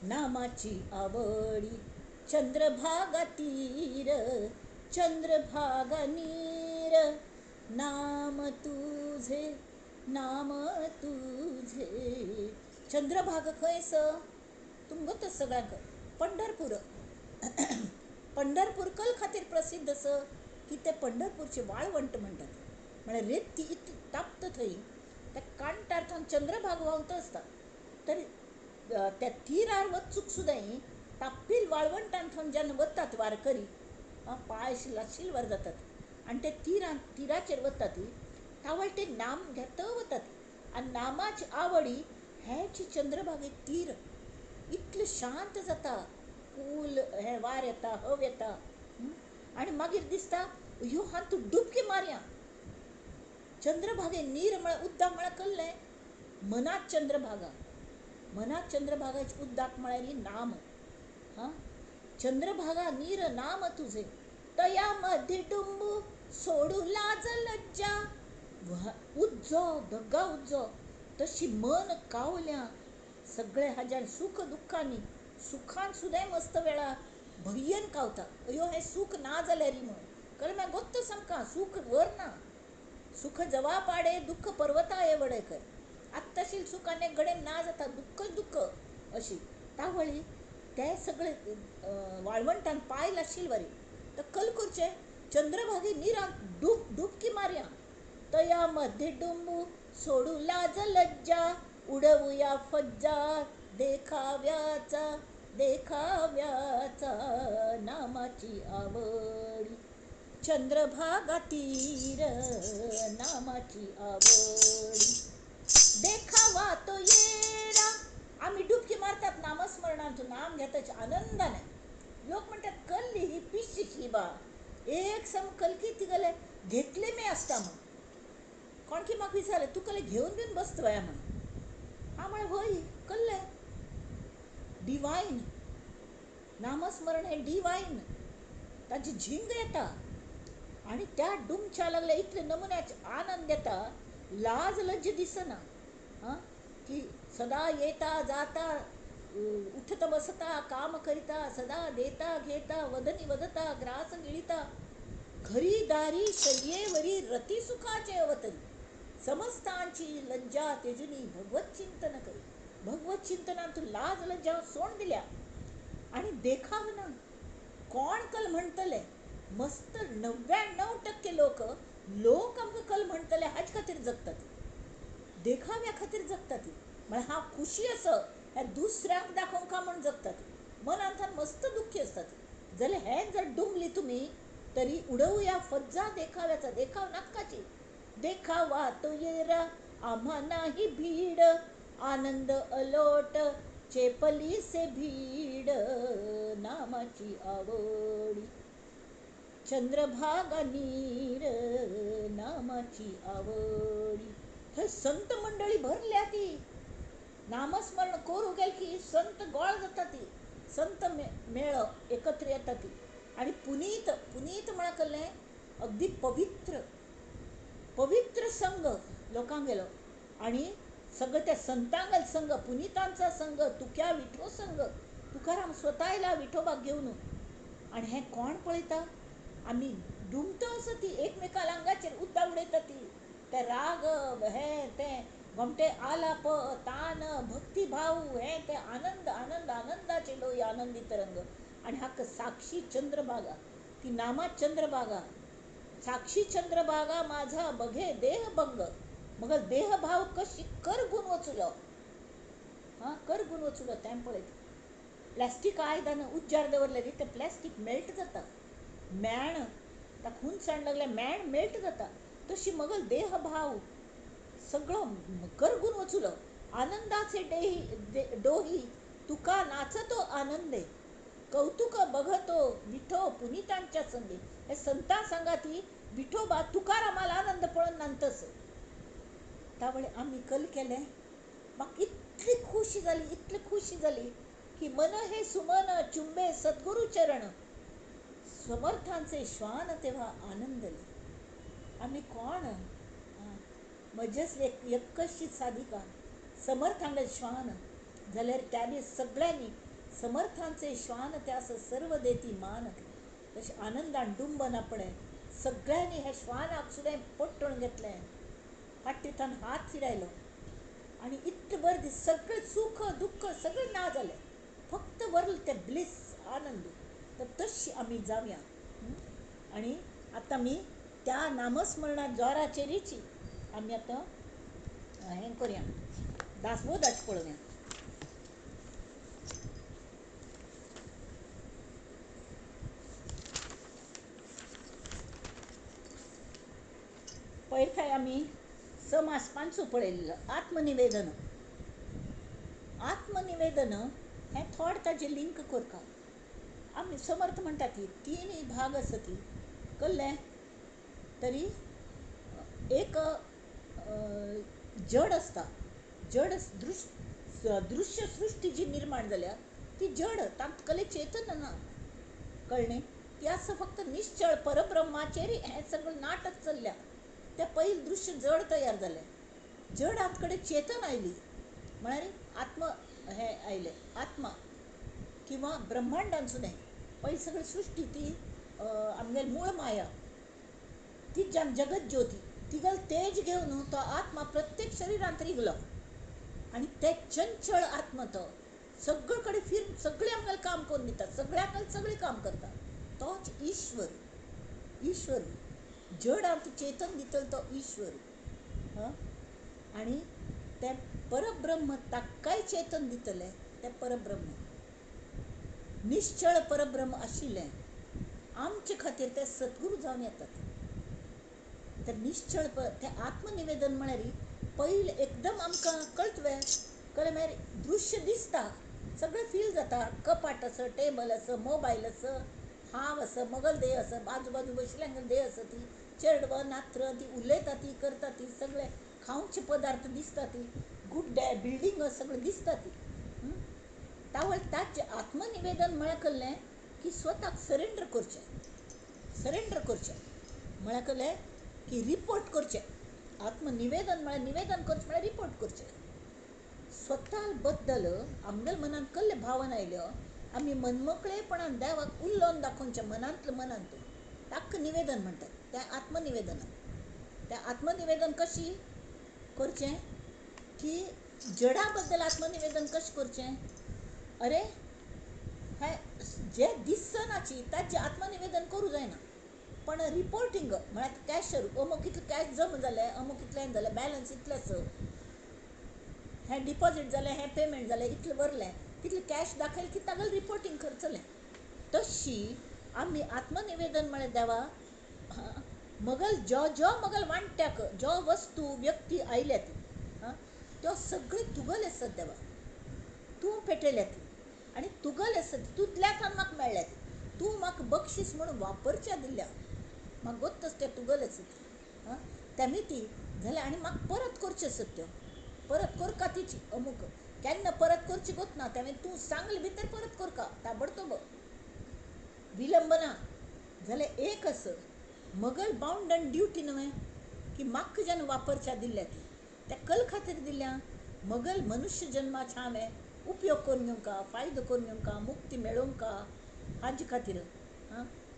नामाची आवडी चंद्रभागा तीर चंद्रभागा नीर नाम तुझे नाम तुझे. चंद्रभाग खंय स तुमगोतच सगळ्यांक पंढरपूर. पंढरपूर कल खातीर प्रसिद्ध स की ते पंढरपूरचे वाळवंट म्हणटात. म्हळ्यार रेती इतली तापता थंय त्या कांठार थंय चंद्रभाग व्हांवता आसता. तरी त्या तिरार वचूंक सुद्दां तापील वाळवंटान थंय जेन्ना वतात वारकरी पांय लाशिलवार जातात आनी ते तिराचेर वतात तावळ ते नाम घेत वतात आनी नामाची आवडी हेच चंद्रभागे तीर इतलें शांत जाता. कूल हें वार येता, हव येता आनी मागीर दिसता ह्यो हातूंत डुबकी मारया. चंद्रभागे नीर म्हळ्यार उदक म्हळ्यार कसलें मनात चंद्रभागा. मनात चंद्रभागाचे उदक म्हळ्यार नाम. हां, चंद्रभागा नीर नाम तुझे तया मध्ये डुंबू सोडू लाज लज्जा. उज्जो धग्गा उज्जो तशी मन कावल्या सगळे हाज्यान सुख दुख्खांनी सुखान सुद्दां मस्त वेळा भयन कावता. अयो हें सूख ना जाल्यार म्हणून कारण म्हाका गोत्त सामकां सूख वर ना. सुख जवा पाडे दुःख पर्वता ये वडे कर. आत्ताशील सुख आनी घडये ना जाता दुःखच दुःख अशी तावळी ते सगळे वाळवंटान पांय लाशील वरी तर कल करचें चंद्रभागे निरांत डुबकी मारया. तया मध्ये डुंबू सोडू लाज लज्जा उडवूया फज्जा देखाव्याचा देखाव्याचा नामाची आवडी चंद्रभागा तीर नामाची आवडी देखावा तो येरा. आम्ही डुबकी मारतात नामस्मरणांत नाम घेताचे आनंदाने. लोक म्हणतात कल्ली ही पिश्शी बा एक सम कलकी ती गले घेतले मी आसता म्हणून. कोण की म्हाका विचारलें तूं कले घेवन बीन बसतोया म्हणून. हांव म्हळें हय कल्ले डिवायन नामस्मरण हें डिवायन. ताची झिंग येता आनी त्या डुमच्या लागल्या इतले नमुन्याचे आनंद येता लाज लज्ज दिसना. हां, की सदा येता जाता उठत बसता काम करिता सदा देता घेता वदनी वदता ग्रास गिळिता घरी दारी शय्येवरी रती सुखाचे अवतरी समस्तांची लज्जा तेजुनी भगवत चिंतन करी. भगवत चिंतनान तूं लाज लज्जा सोड दिल्या आनी देखाव ना. कोण कल म्हणटले मस्त 99% लोक लोक आमकां कल म्हणटले हाजे खातीर जगतात, देखाव्या खातीर जगतात. म्हळ्यार हांव खुशी आसा हें दुसऱ्यांक दाखोवंक म्हूण जगतात. मनांतल्यान मस्त दुख्खी आसतात. जाल्यार हें जर डुंबली तुमी तरी उडोवया फज्जा देखाव्याचा देखाव नाकाची. देखावा तो येरा आम्हा नाही भीड आनंद अलोट चेपली से भीड नामाची आवडी चंद्रभागा नीर नामाची आवडी. थंय संत मंडळी भरल्या ती नामस्मरण करूं गेल की संत गोळ जाता ती संत मेळ एकत्र येता ती. आनी पुनीत पुनीत म्हळ्यार कसलें अगदी पवित्र पवित्र संघ लोकांक गेलो आनी सगळे त्या संतांगल संघ पुनितांचा संघ तुक्या विठो संघ. तुकाराम स्वता आयला विठोबाक घेवन. आनी हें कोण पळयता आमी डुमता आसा ती एकमेकाल आंगाचेर उदक उडयता ती ते राग हें तें गोमटे आलाप तान भक्तिभाव हें ते आनंद आनंद आनंदाचे लोय आनंदी तरंग. आनी हाका साक्षी चंद्रभागा ती नामा चंद्रभागा साक्षी चंद्रभागा माझा बघे देहभंग मग देहभाव कशी कर गुण वचुलो. हां, कर गुण वचुलो तें पळयता. प्लास्टीक आयदन उज्जार दवरलें न्ही तें प्लास्टीक मेल्ट जाता. मेण ताका हुनसाण लागल्यार मेण मेल्ट जाता. तशी मगल देहभाव सगळो करगून वचुलो. आनंदाचे डेही डोही तुका नाचतो आनंदे कौतुक बघतो विठो पुनितांच्या संगे. हे संता सांगा ती विठोबा तुकारामाला आनंद पळोवन नांतस. तावळे आमी कल केलें म्हाका इतली खुशी जाली इतली खुशी जाली की मन हे सुमन चुंबे सद्गुरु चरण समर्थांचे श्वान तेव्हा आनंदले. आमी कोण म्हजेच एकशी साधिका समर्थांगले श्वान जाल्यार त्या दीस सगळ्यांनी समर्थांचे श्वान त्यास सर्व देती मान. तशें आनंदान डुंबन आपणें सगळ्यांनी हे श्वानाक सुद्दां पोट्टण घेतलें, फाटींतल्यान हात फिरायलो आनी इतलें बरें दीस सगळें सुख दुख्ख सगळें ना जालें, फक्त वरलें तें ब्लिस आनंद. तर तशी आमी जावया. आनी आतां आमी त्या नामस्मरणा जोराचेरीच आमी आतां हें करुया, दासबोधाचें पळोवया. पयर काय आमी समास पांचू पळयल्लो आत्मनिवेदन. आत्मनिवेदन हें थोडें ताजें लिंक करता. आमी समर्थ म्हणटा ती तीन भाग आसा ती कळ्ळें तरी एक जड आसता, जड दृश्य सृश्टी जी निर्माण जाल्या ती जड, तांतकले चेतन ना, कळ्ळें? ती आसा फक्त निश्चळ परब्रह्माचेर हें सगळें नाटक चल्ल्या. तें पयलें दृश्य जड तयार जालें, जडात कडेन चेतन आयली म्हळ्यार आत्म हें आयलें, आत्मा किंवा ब्रह्मांडान सुद्दां पयली सगळी सृश्टी ती आमगेली मूळ माया ती जगत ज्योती तिगल तेज घेवन तो आत्मा प्रत्येक शरिरांत रिगलो आनी ते चंचळ आत्मा तो सगळे कडेन फिर सगळे आमगेलें काम करून दिता, सगळ्यांक सगळें काम करता, तोच ईश्वर. ईश्वर जडांत चेतन दितलो तो ईश्वर. आनी तें परब्रह्म ताकाय चेतन दितलें, तें परब्रह्म निश्चळ परब्रह्म आशिल्लें आमचे खातीर ते सद्गुरू जावन येतात. तर निश्चळ तें आत्मनिवेदन म्हळ्यार पयलें एकदम आमकां कळटलें, कळ्ळें मागीर दृश्य दिसता, सगळें फील जाता, कपाट आसा, टेबल आसा, मोबायल आसा, हांव आसा, मगल देह आसा, बाजू बाजू बशिल्ल्यांक देह आसा, ती चेडवां नात्र ती उलयता ती करता ती सगळें खावचे पदार्थ दिसता ती गुड्डे बिल्डींग सगळें दिसता ती. तावळ ताचें आत्मनिवेदन म्हळ्यार कळ्ळें की स्वताक सरेंडर करचें, सरेंडर करचें म्हळ्यार कळ्ळें की रिपोर्ट करचें. आत्मनिवेदन म्हळ्यार निवेदन करचें म्हळ्यार रिपोर्ट करचें. स्वता बद्दल आमगेल्या मनांत कसले भावना आयल्यो आमी मनमोकळेपणान देवाक उलोवन दाखोवचें, मनांतलें मनांत, ताका निवेदन म्हणटात, तें आत्मनिवेदन. तें आत्मनिवेदन कशी करचें की जडा बद्दल आत्मनिवेदन कशें करचें, अरे हें जें दिसनाची ताचें आत्मनिवेदन करूं जायना, पण रिपोर्टींग म्हळ्यार कॅशर अमूक इतलें कॅश जमा जालें, अमूक इतलें जालें, बॅलन्स इतलें आसा, हें डिपॉजीट जालें, हें पेमेंट जालें, इतलें भरलें, तितलें कॅश दाखयलें की तागेलें रिपोर्टींग करतलें. तशी आमी आत्मनिवेदन म्हळ्यार देवा मगल ज्यो ज्यो मगल वांट्याक ज्यो वस्तू व्यक्ती आयल्यात त्यो सगळ्यो तुगेले आसात देवा, तूं पेटयल्यात आनी तुगेले आसात, तुजल्यान म्हाका मेळ्ळ्यात, तूं म्हाका बक्षीस म्हणून वापरच्या दिल्या, म्हाका गोत्तच ते तुगेले आसात. तेमी ती जाल्यार आनी म्हाका परत करच्यो आसात त्यो, परत करका तिची अमूक केन्ना परत करची गोत ना, तेमी तूं सांगले भितर परत करका ताबडतोब, विलंब ना. जाल्यार एक आसा मगल बाउंड आनी ड्युटी न्हय की म्हाका जेन्ना वापरच्या दिल्या ती त्या कल खातीर दिल्या, मगल मनुष्य जन्माचे हांवें उपयोग करून घेवंका, फायदो करून घेवंका, मुक्ती मेळोवंका, हाजे खातीर.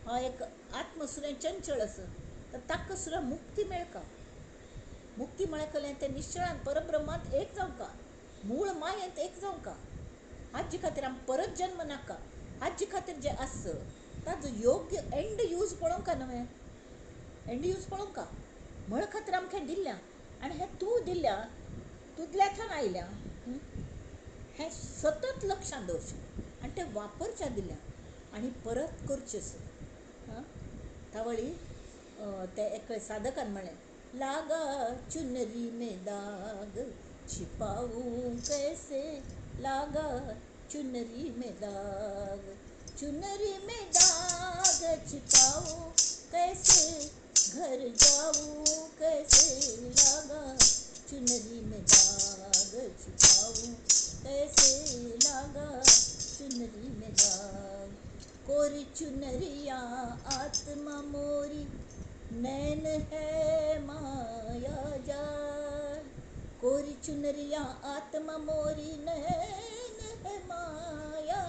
हा एक आत्म सुद्दां चंचळ आसा तर ताका सुद्दां मुक्ती मेळका. मुक्ती म्हळ्यार कळ्ळें तें निश्चळान परब्रह्मांत एक जावंका, मूळ मायेंत एक जावंका, हाजे खातीर आमी परत जन्म नाका. हाजे खातीर जें आसा ताजो योग्य एंड यूज पळोवंका न्हय, एंड यूज पळोवंका म्हळ खातीर आमकां दिल्या आनी हें तूं दिल्या तुजल्याथान आयल्या हें सतत लक्षांत दवरचें आनी तें वापरच्या दिल्या आनी परत करचें. तावळी ते एका साधकान म्हणलें, लागा चुनरी में दाग छिपाऊं कैसे, लागा चुनरी में दाग, चुनरी में दाग छिपाऊं कैसे, घर जाऊं कैसे, लागा चुनरी में दाग छिपाऊं कैसे, लागा चुनरी में दाग। कोरी चुनरिया आत्मा मोरी, नैन है माया जाल, कोरी चुनरिया आत्मा मोरी, नैन है माया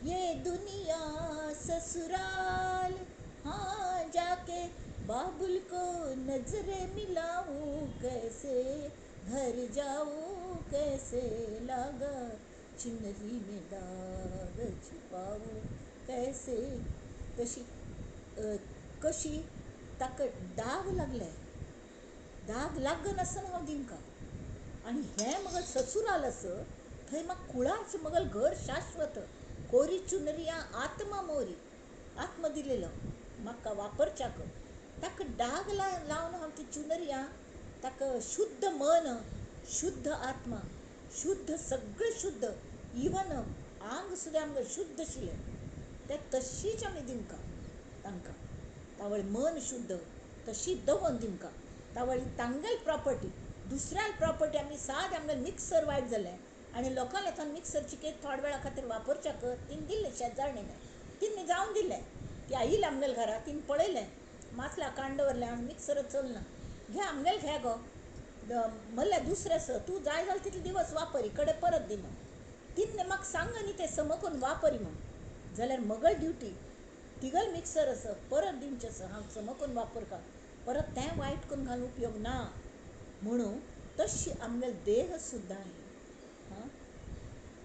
ये दुनिया ससुराल, हाँ जाके बाबुल को नजरे मिलाऊं कैसे, घर जाऊं कैसे, लागा चुनरी में दाग छुपाऊं कैसे. तशी कशी ताका दाग लागले, दाग लागनासतना हांव दिंका. आनी हें मगल ससुराल आसा थंय म्हाका कुळाच मगल घर शाश्वत. कोरी चुनरिया आत्मा मोरी, आत्मा दिलेलो म्हाका वापरच्याक. ताका डाग लावन हांव ती चुनरिया ताका शुद्ध मन, शुद्ध आत्मा, शुद्ध सगळें शुद्ध, इवन आंग सुद्दां आमकां शुद्ध आशिल्लें तें तशीच आमी दिवंका तांकां. तावळ मन शुद्ध तशी दवरून दिवंका. तावळी तांगेल प्रॉपर्टी, दुसऱ्याल प्रॉपर्टी आमी साद आमगेल मिक्सर वायट जालें आनी लोकांले थंय मिक्सर चिकेत थोड्या वेळा खातीर वापरच्याक तिन दिल्लें शेजारणीन, तिन्नी जावन दिल्लें. ती आयिल्ली आमगेल घरा, तिन पळयलें मातला काण दवरलें आनी मिक्सर चलना, घे आमगेल घे गो, म्हणल्यार दुसरें आसा तूं जाय जाल्यार तितले दिवस वापर, इकडे परत दी म्हूण. तिन्ने म्हाका सांग न्ही तें समकून वापरी म्हूण, जाल्यार मगल ड्युटी तिगल मिक्सर आसा परत दिवचें आसा, हांव समकून वापरता, परत तें वायट करून घालून उपयोग ना म्हणून. तशी आमगेल देह सुद्दां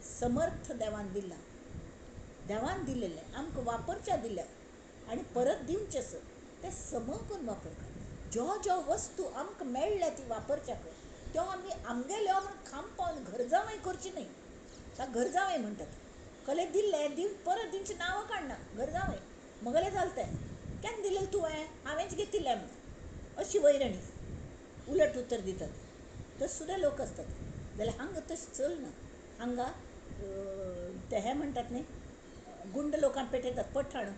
समर्थ देवान दिला, देवान दिलेलें आमकां वापरच्या दिल्या आनी परत दिवचें आसा तें समकून वापरता. ज्यो ज्यो वस्तू आमकां मेळ्ळ्या ती वापरच्याक त्यो आमी आमगेल्यो म्हूण खांब पावन घरजावय करची न्हय. ताका घरजावय म्हणटात. कले दिल्लें दिवन परत दिवचें नांवां काडना, घरजावय मगलें जालें तें केन्ना दिलेलें तुवें, हांवेंच घेतिल्लें म्हूण, अशी वैरणी उलट उतर दितात. तशें सुद्दां लोक आसतात. जाल्यार हांगा तशें चलना. हांगा ते हें म्हणटात न्ही, गुंड लोकांक पेटयतात पठाण,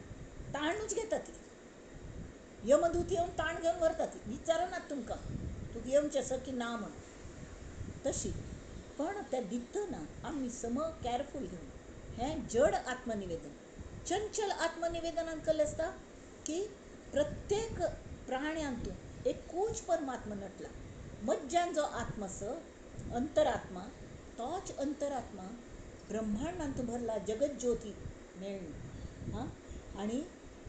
ताणूच घेतात ती, यमदूत येवन ताण घेवन व्हरतात, विचारनात तुमकां तुका येवचें आसा की ना म्हूण. तशी पण तें दितना आमी सम कॅरफूल घेवन. हें जड आत्मनिवेदन. चंचल आत्मनिवेदनान केल्लें आसता की प्रत्येक प्राण्यांतूं एकूच परमात्मा नटला. मज्जान जो आत्मा आसा अंतरात्मा, तोच अंतरात्मा ब्रह्मांडांत भरला, जगत ज्योती मेळ्ळी हां, आनी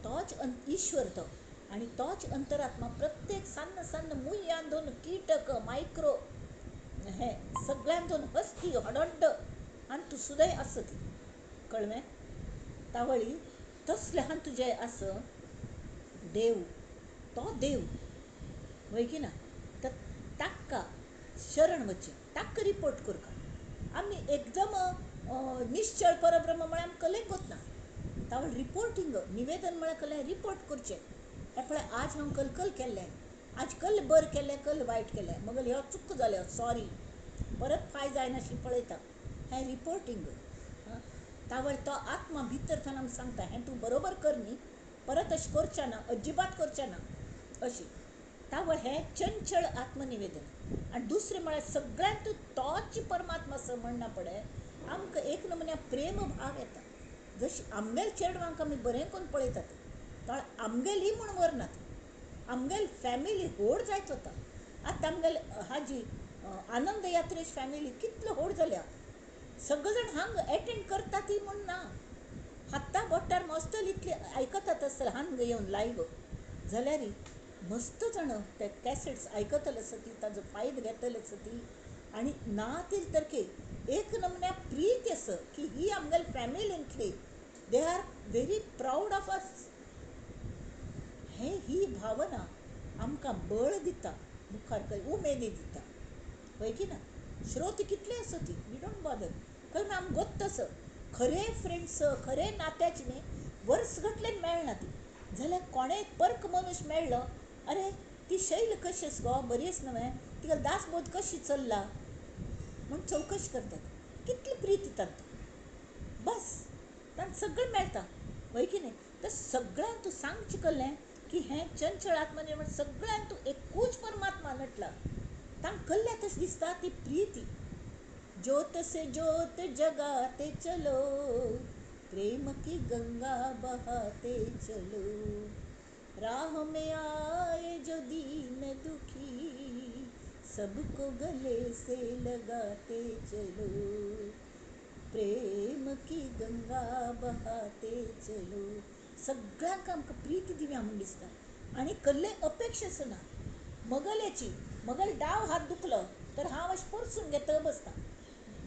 तोच ईश्वर तो, आनी तोच अंतरात्मा प्रत्येक सान्न सान्न मुयांतून कीटक मायक्रो हे सगळ्यांतून हस्ती हडड्ड आनी तूं सुद्दां आसा ती, कळ्ळें? तावळी तसलें हां तुजें आसा देव, तो देव वय की ना, तर ताका शरण वचचें, ताका रिपोर्ट करका. आमी एकदम निश्चळ परब्रह्म म्हळ्यार आमकां कलेक गोतना. तावळ रिपोर्टींग निवेदन म्हळ्यार कलें रिपोर्ट करचें. हें पळय आज हांव कलकल केल्लें, आज कल बरें केलें कल वायट केलें, मगल ह्यो चूक जाल्यो सॉरी, परत फाय जायनाशी पळयता, हें रिपोर्टींग. तावळ तो आत्मा भितर थंय आमकां सांगता हें तूं बरोबर कर न्ही, परत अशें करचें ना, अजिबात करचें ना अशी. तावळ हें चंचळ आत्मनिवेदन. आनी दुसरें म्हळ्यार सगळ्यांत तोच परमात्मा आसा म्हणना पळय आमकां एक नमुन्या प्रेम भाव येता. जशी आमगेल चेडवांक आमी बरें करून पळयतात, तावळ आमगेली म्हूण व्हरनात, आमगेल फॅमिली व्हड जायत वता. आतां आमगेल हाजी आनंद यात्रेची फॅमिली कितलो व्हड जाल्या, सगळे जाण हांग एटेंड करता ती म्हूण ना, हाता बोटार मस्त इतली आयकतात आसतले हांग येवन लायव्ह, जाल्यार मस्त जाण ते कॅसेट्स आयकतले आसा ती, ताजो फायदो घेतले आसा ती. आनी ना ती तरके एक नमुन्या प्रीत आसा की ही आमगेले फॅमिलींतली, they are very proud of us. हे ही भावना आमकां बळ दिता, मुखार खंय उमेदी दिता, हय की ना? श्रोत कितले आसा ती we don't bother, कारण आमकां गोत्त आसा खरे फ्रेंड्स खरे नात्याचे न्ही वर्स घटल्यान मेळना ती. जाल्यार कोणेय परक मनीस मेळ्ळो, अरे ती शैल कशी आसा गो, बरी आसा न्हय, तिका दासबोध कशी चल्ला म्हूण चवकशी करतात. कितली प्रीती तांतूं, बस तांकां सगळें मेळटा, हय की न्ही? तर सगळ्यांक तूं सांगचें कळ्ळें की हें चंचळ आत्मनिर्मण सगळ्यांक तूं एकूच परमात्मा नटला, तांकां कल्ल्या तशें दिसता ती प्रीती. ज्योत से ज्योत जगाते चलो, प्रेम की गंगा बहाते चलो, राह में आए जो दीन दुखी, सबको गले से लगाते चलो. प्रेम की गंगा बहाते चलो. सगळ्यांक आमकां प्रीती दिवया म्हूण दिसता आनी कसले अपेक्षा ना मगल्याची. मगल डाव हात दुखलो तर हांव अशें परसून घेत बसता,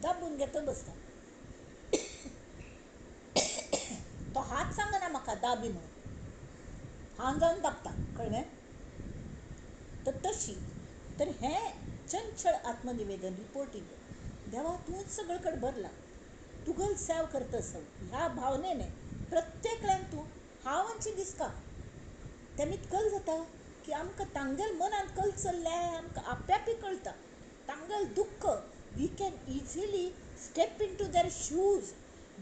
दाबून घेत बसता. तो हात सांगना म्हाका दाबी म्हणून, हांव जावन दाबता, कळ्ळें? तर तशी तर हें चंचळ आत्मनिवेदन रिपोर्टींग, देवा तूंच सगळे कडेन भरला, तुगल सेव करता सग ह्या भावनेने प्रत्येकल्यान तूं हांव दिसता. तेमीत कल जाता की आमकां तांगेल मनांत कल चल्लें आमकां आप्यापी कळटा, तांगेल दुख्ख. We can easily step into their shoes,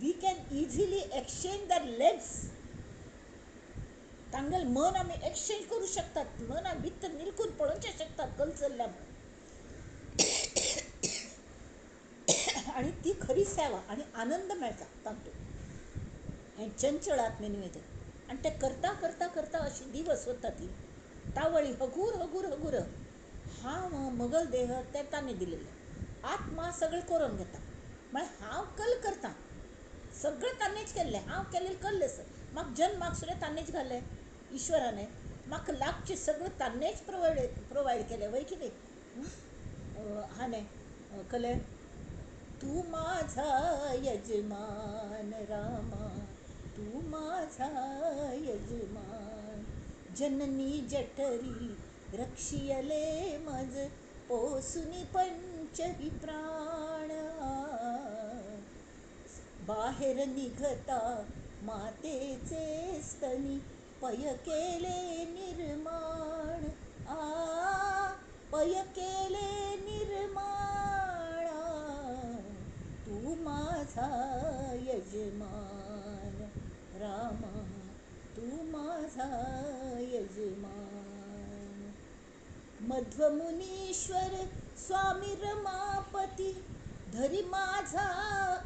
we can easily exchange their legs. तांगेल मन आमी एक्सचेंज करूं शकतात, मनां भितर निलकून पळोवचें शकतात कल चल्ल्या म्हणून. आनी ती खरी सेवा आनी आनंद मेळटा तातूंत. हें चंचळ आत्मनिवेदन. आनी तें करता करता करता अशी दिवस वता ती तावळी हगूर हगूर हगूर हांव मगल देह ते ताणें दिलेलें, आत्मा सगळें करून घेता. म्हळ्यार हांव कल करता, सगळें ताणेंच केल्लें, हांव केल्लें कल्लें सर. म्हाका जन्माक सुद्दां ताणेंच घालें ईश्वराने, म्हाका लागचें सगळें ताणेंच प्रोवायड केलें वय कितें हाणें कलें. तूं माझा यजमान रामा, तूं माझा यजमान, जननी जठरी रक्षियले मज पोसुनी पंचही प्राण. बाहेर निघता मातेचे स्तनी पय केले निर्माण, आ पय केले निर्माण. तू माझा यजमान रामा, तू माझा यजमान. मध्वमुनीश्वर स्वामी रमापती धरी माझा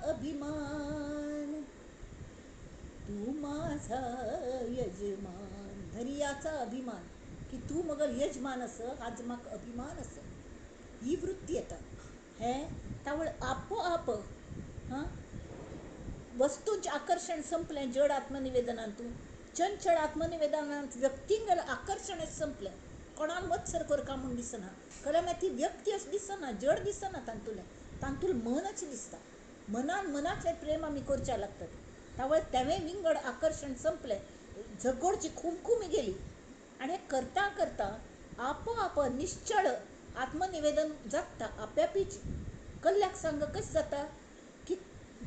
अभिमान, तू माझा यजमान. धरी याचा अभिमान की तू मगल यजमान अस, आज म्हाका अभिमान अस, ही वृत्ती येता. हें तावळ आपोआप हां वस्तूंचें आकर्शण संपलें जड आत्मनिवेदनांतू, चंचळ आत्मनिवेदनांत व्यक्तींगेलें आकर्शण संपलें. कोणाक मत्सर करका म्हूण दिसना, कल्याण ती व्यक्ती अशें दिसना, जड दिसना तातूंतलें, तातूंत मनच दिसता. मनान मनाचें प्रेम आमी करचें लागता. तावळ तेवें विंगड आकर्शण संपलें, झगडची खुमखुमी गेली. आनी करता करता आपोआप निश्चळ आत्मनिवेदन जाता आप्यापीच. कल्ल्याक सांग कशें जाता की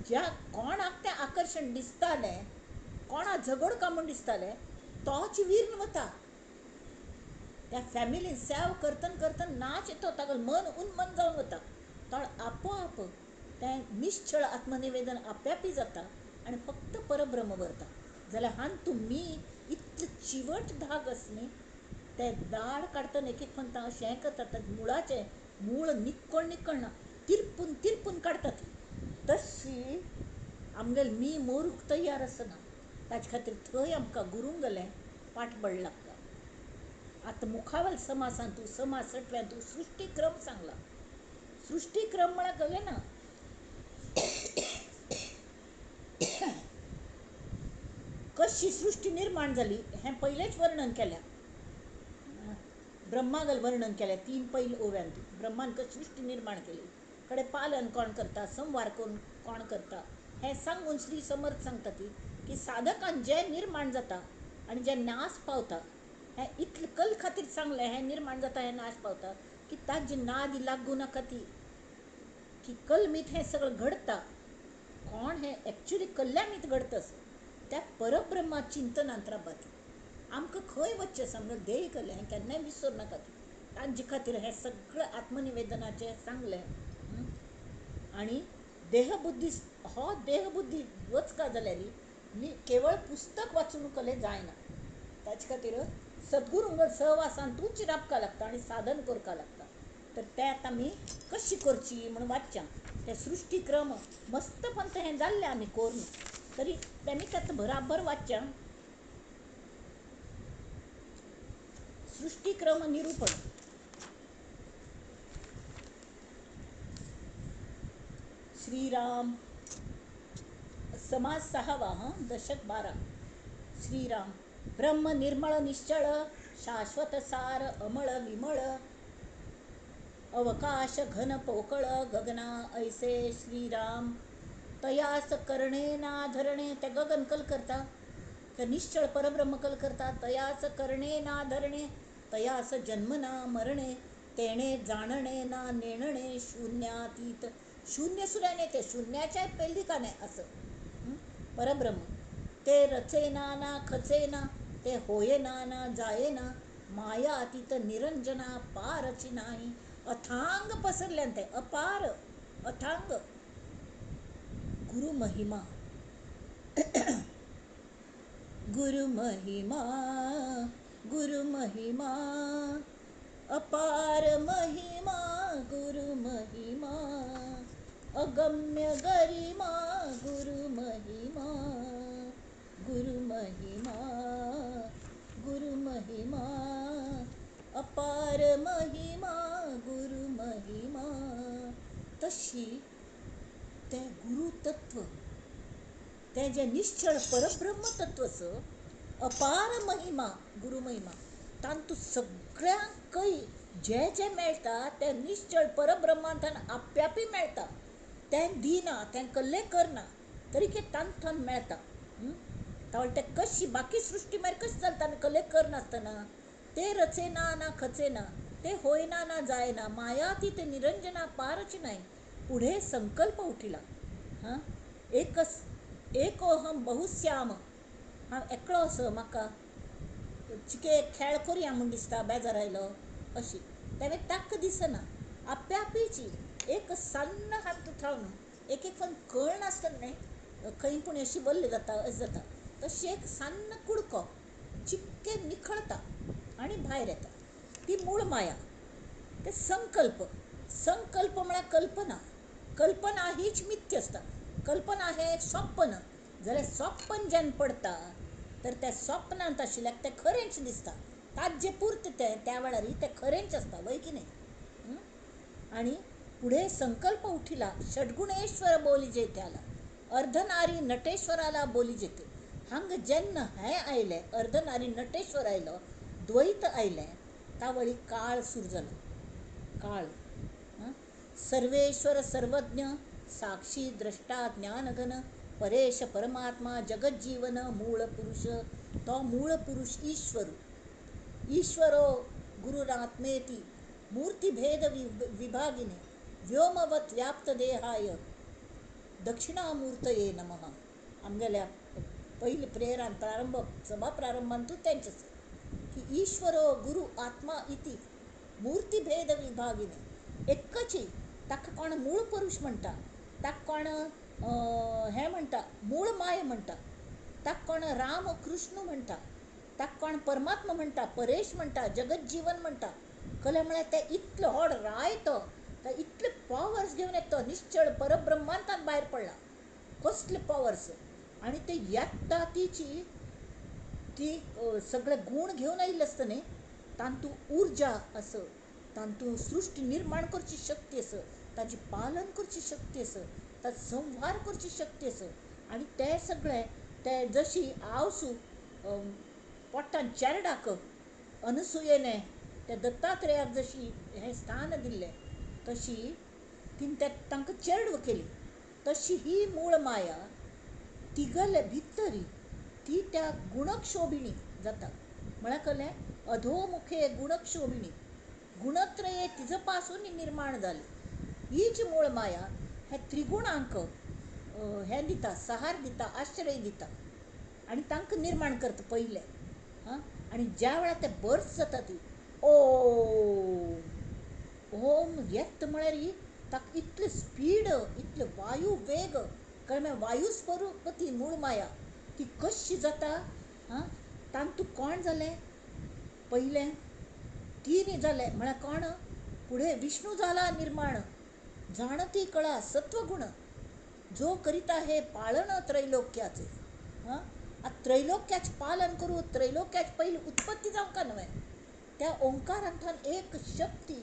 ज्या कोणाक तें आकर्शण दिसतालें, कोणा झगडका म्हूण दिसतालें, तोच वीर्ण वता. त्या फॅमिलीन सेव करतन करतन नाच येतो, तागेलें मन उन्मन जावन वता. तो आपोआप तें निश्चळ आत्मनिवेदन आप्यापी जाता आनी फक्त परब्रह्म वरता. जाल्यार हान तुमी इतलें चिवट धाग आस न्ही, ते दाड काडटना एक एक पंता अशें करतात, मुळाचें मूळ निक्कळ निक्कळना, तिरपून तिरपून काडटात. तशी आमगेलें मी मोरूंक तयार आसना. ताचे खातीर थंय आमकां गुरूंगेलें पाठबळ लागता. आतां मुखावेल समासांतू समास सटव्यांतू सृश्टीक्रम सांगला. सृश्टीक्रम म्हळ्यार कळ्ळें ना, कशी सृश्टी निर्माण जाली हें पयलेंच वर्णन केल्या, ब्रह्मागल वर्णन केलें 3 पयले ओव्यांत. ब्रह्मान कशी सृश्टी निर्माण केली, कडे पालन कोण करता, संवार कोण करता, हें सांगून श्री समर्थ सांगता ती की साधकान जें निर्माण जाता आनी जें नाश पावता, हें इतलें कल खातीर सांगलें, हें निर्माण जाता हें नाश पावता की ताजी नादी लागूं नाका ती, की कलमीत हें सगळें घडता. कोण हें एक्चुली कल्यामीत घडता असो त्या परब्रह्मा चिंतनांत राबात. आमकां खंय वचचें आसा ध्येय केलें हें केन्नाय विसर नाका. तांचे खातीर हें सगळें आत्मनिवेदनाचें सांगलें. आनी देहबुद्धी हो देहबुद्धी वचका जाल्यार केवळ पुस्तक वाचून कलें जायना. ताचे खातीर सद्गुरूंगड सहवासांतूच राबका लागता आनी साधन करपाक लागता. तर तें आतां आमी कशी करची म्हूण वाचच्या तें सृश्टीक्रम मस्तपण हें जाल्लें आमी करून तरी तेमी आतां बराबर वाचच्या. सृश्टीक्रम निरूपण. श्रीराम समास 6वा, हां, दशक 12. श्रीराम. ब्रह्म निर्मळ निश्चळ शाश्वत सार अमळ विमळ अवकाश घन पोकळ गगना ऐसे श्रीराम. तयास करणे ना धरणे, ते गगन कल करता, ते निश्चळ परब्रह्म कल करता. तयास करणे ना धरणे, तयास जन्म ना मरणे, तेणे जाणणे ना नेणणे शून्यातीत. शून्य सुऱ्याने ते शून्याच्या पेलिकाने असं परब्रह्म. ते रचेना ना खचेना, ते होयेना ना जायेना, माया अतीत निरंजना पारची नाही. अथांग पसरल्यान ते अपार अथांग. गुरु महिमा, गुरु महिमा, गुरु महिमा, अपार महिमा, गुरु महिमा, अगम्य गरिमा, गुरु महिमा, गुरु महिमा, गुरु महिमा, अपार महिमा, गुरु महिमा. तशी तें गुरुतत्व, तें जें निश्चळ परब्रह्म तत्व आसा, अपार महिमा, गुरु महिमा, तांतूं सगळ्यांकय जें जें मेळटा तें निश्चळ परब्रह्मांतल्यान आप्यापी मेळटा. तें दिना, तें कल्लें करना, तरी की तांतून मेळटा. तावळ तें कशी बाकी सृश्टी मागीर कशी चलता आनी कल्लें करनासतना. ते रचेना ना खचेना, ते होयना ना जायना, माया ती ते निरंजना पारची नाही. पुढे संकल्प उठिला, हां, एकस एकोहम बहुश्याम, हांव एकलो असो म्हाका चिके खेळ करुया म्हूण दिसता, बेजार आयलो अशी. तेन्ना ताक्क दिसना, आप्यापीची एक सान्न हात थावन एक एक पण कळनासतना न्हय खंय पूण अशी वल्ल जाता, अशें जाता. तशी एक सान्न कुडको चिपके निखळता आनी भायर येता, ती मूळ माया. ते संकल्प, संकल्प म्हळ्यार कल्पना. कल्पना हीच मिथ्य आसता. कल्पना हें एक सपन, जाल्यार सपन जेन्ना पडटा तर त्या सपनांत आशिल्ल्याक तें खरेंच दिसता. ताज्जे पुर्त तें त्या वेळार तें खरेंच आसता, वय की न्हय. आनी पुढे संकल्प उठिला, षड्गुणेश्वर बोलिजे त्याला, अर्धनारी नटेश्वराला बोलिजेते. हांगा जेन्ना हें आयलें, अर्धनारी नटेश्वर आयलो, द्वैत आयलें, तावळी काळ सुरू जालो. काळ. सर्वेश्वर सर्वज्ञ साक्षी द्रष्टा ज्ञानघन परेश परमात्मा जगज्जीवन मूळ पुरुष. तो मूळ पुरुष ईश्वर. ईश्वरो गुरुरात्मेति मूर्तिभेद विभागिने व्योमवत व्याप्त देहाय दक्षिणामूर्तये नमः. आमगेल्या पयले प्रेयरान प्रारंभ सभा प्रारंभांतूच तेंच आसा की ईश्वरो गुरु आत्मा इति मूर्तिभेद विभागिने. एकची ताका कोण मूळ पुरुष म्हणटा, ताका कोण हें म्हणटा, मूळ माय म्हणटा, ताका कोण राम कृष्ण म्हणटा, ताका कोण परमात्मा म्हणटा, परेश म्हणटा, जगज्जीवन म्हणटा. कलें म्हळ्यार तें इतलो व्हड राय तो, तो इतले पॉवर्स घेवन येता, तो निश्चळ परब्रह्मांतान भायर पडला. कसले पॉवर्स! आनी ते येता तिची ती सगळे गूण घेवन आयिल्ले आसता न्ही, तातूंत उर्जा आसा, तातूंत सृश्टी निर्माण करची शक्ती आसा, ताची पालन करची शक्ती आसा, ताचो संहार करची शक्ती आसा. आनी ते सगळे ते जशी आवसू पोटान चेरडाक अनसुयेने त्या दत्तात्रेयाक जशी हें स्थान दिल्लें, तशी तिणें ते तांकां चेडव केली. तशी ही मूळ माया तिगले भितरी ती त्या गुणक्षोभिणी जाता. म्हळ्यार कळ्ळें, अधोमुखे गुणक्षोभिणी, गुणत्रये तिजे पासून निर्माण जाली. हीच मूळ माया हे त्रिगुणांक हें दिता, सहार दिता, आश्रय दिता आनी तांकां निर्माण करता पयलें. हां, आनी ज्या वेळार ते बर्स जाता ती ओम ओम येत म्हळ्यार ताका इतले स्पीड, इतले वायू वेग, कळ्ळें, वायू स्वरूप ती मूळ माया ती कशी जाता. हां, तातूंत कोण जालें पयलें तीन जालें म्हळ्यार कोण, फुडें विष्णू जाला निर्माण, जाणती कळा सत्वगुण, जो करिता हे पाळन त्रैलोक्याचे. हां, आतां त्रैलोक्याचें पालन करूं, त्रैलोक्याचे पयलीं उत्पत्ती जावंक न्हय. त्या ओंकारांतल्यान एक शक्ती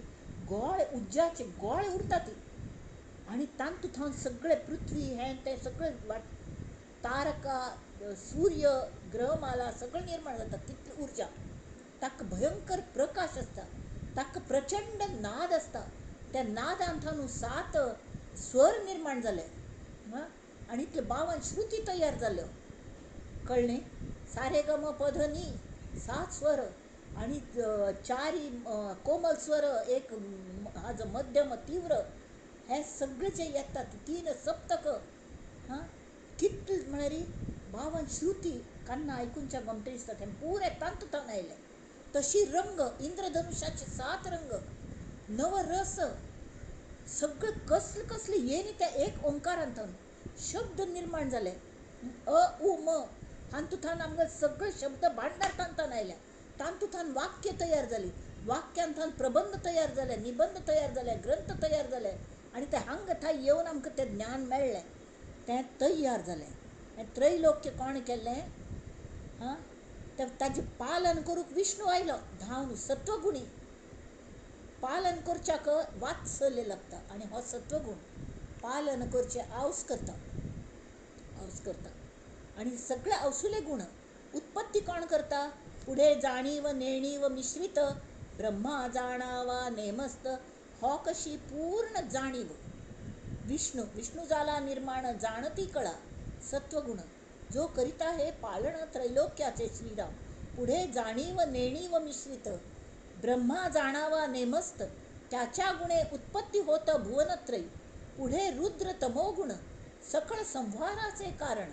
गोळे उज्जाचे गोळे उरता ती, आनी तातूंत सगळे पृथ्वी हें तें सगळें तारका, सूर्य, ग्रहमाला सगळें निर्माण जाता. तितली उर्जा, ताका भयंकर प्रकाश आसता, ताका प्रचंड नाद आसता. त्या नादांत 7 स्वर निर्माण जाले आनी इतले 52 श्रुती तयार जाल्यो. कळ्ळें? सारे ग म प ध नी 7 स्वर आनी 4 कोमल स्वर, एक हाजो मध्यम तीव्र, हे सगळे जे येतात 3 सप्तक, हां कितले म्हळ्यार 52 श्रुती कान्ना आयकुनच्या गोमटे दिसता. तें पुरें तांतूतान आयलें. तशी रंग, इंद्रधनुष्याचे 7 रंग, नवरस, सगळे कसले कसले येनी त्या एक ओंकारांतून शब्द निर्माण जाले. अ उ म हातूंतल्यान आमकां सगळे शब्द भांडार तांतून आयल्या. तांतूंतल्यान वाक्य तयार जाली, वाक्यांतल्यान प्रबंध तयार जाले, निबंध तयार जाले, ग्रंथ तयार जाले आनी ते हांगा थंय येवन आमकां तें ज्ञान मेळ्ळें, तें तयार जालें. हें त्रैलोक्य कोण केल्लें? हां, ताजें पालन करूंक विष्णू आयलो धांवन, सत्वगुणी. पालन करच्याक वात्सल्य लागता आनी हो सत्वगुण पालन करचें आवस करता, आवस करता. आनी सगळे अवसुले गुण उत्पत्ती कोण करता? फुडें जाणीव नेणीव मिश्रीत ब्रह्मा जाणावा नेमस्त, हो कशी पूर्ण जाणीव. विष्णू, विष्णू जाला निर्माण जाणती कळा, सत्वगुण जो करिता हे पालन त्रैलोक्याचे श्रीराम. पुढे जाणीव नेणीव मिश्रित ब्रह्मा जाणावा नेमस्त, त्याच्या गुणे उत्पत्ती होत भुवनत्रयी. पुढे रुद्र तमोगुण सकळ संहाराचे कारण.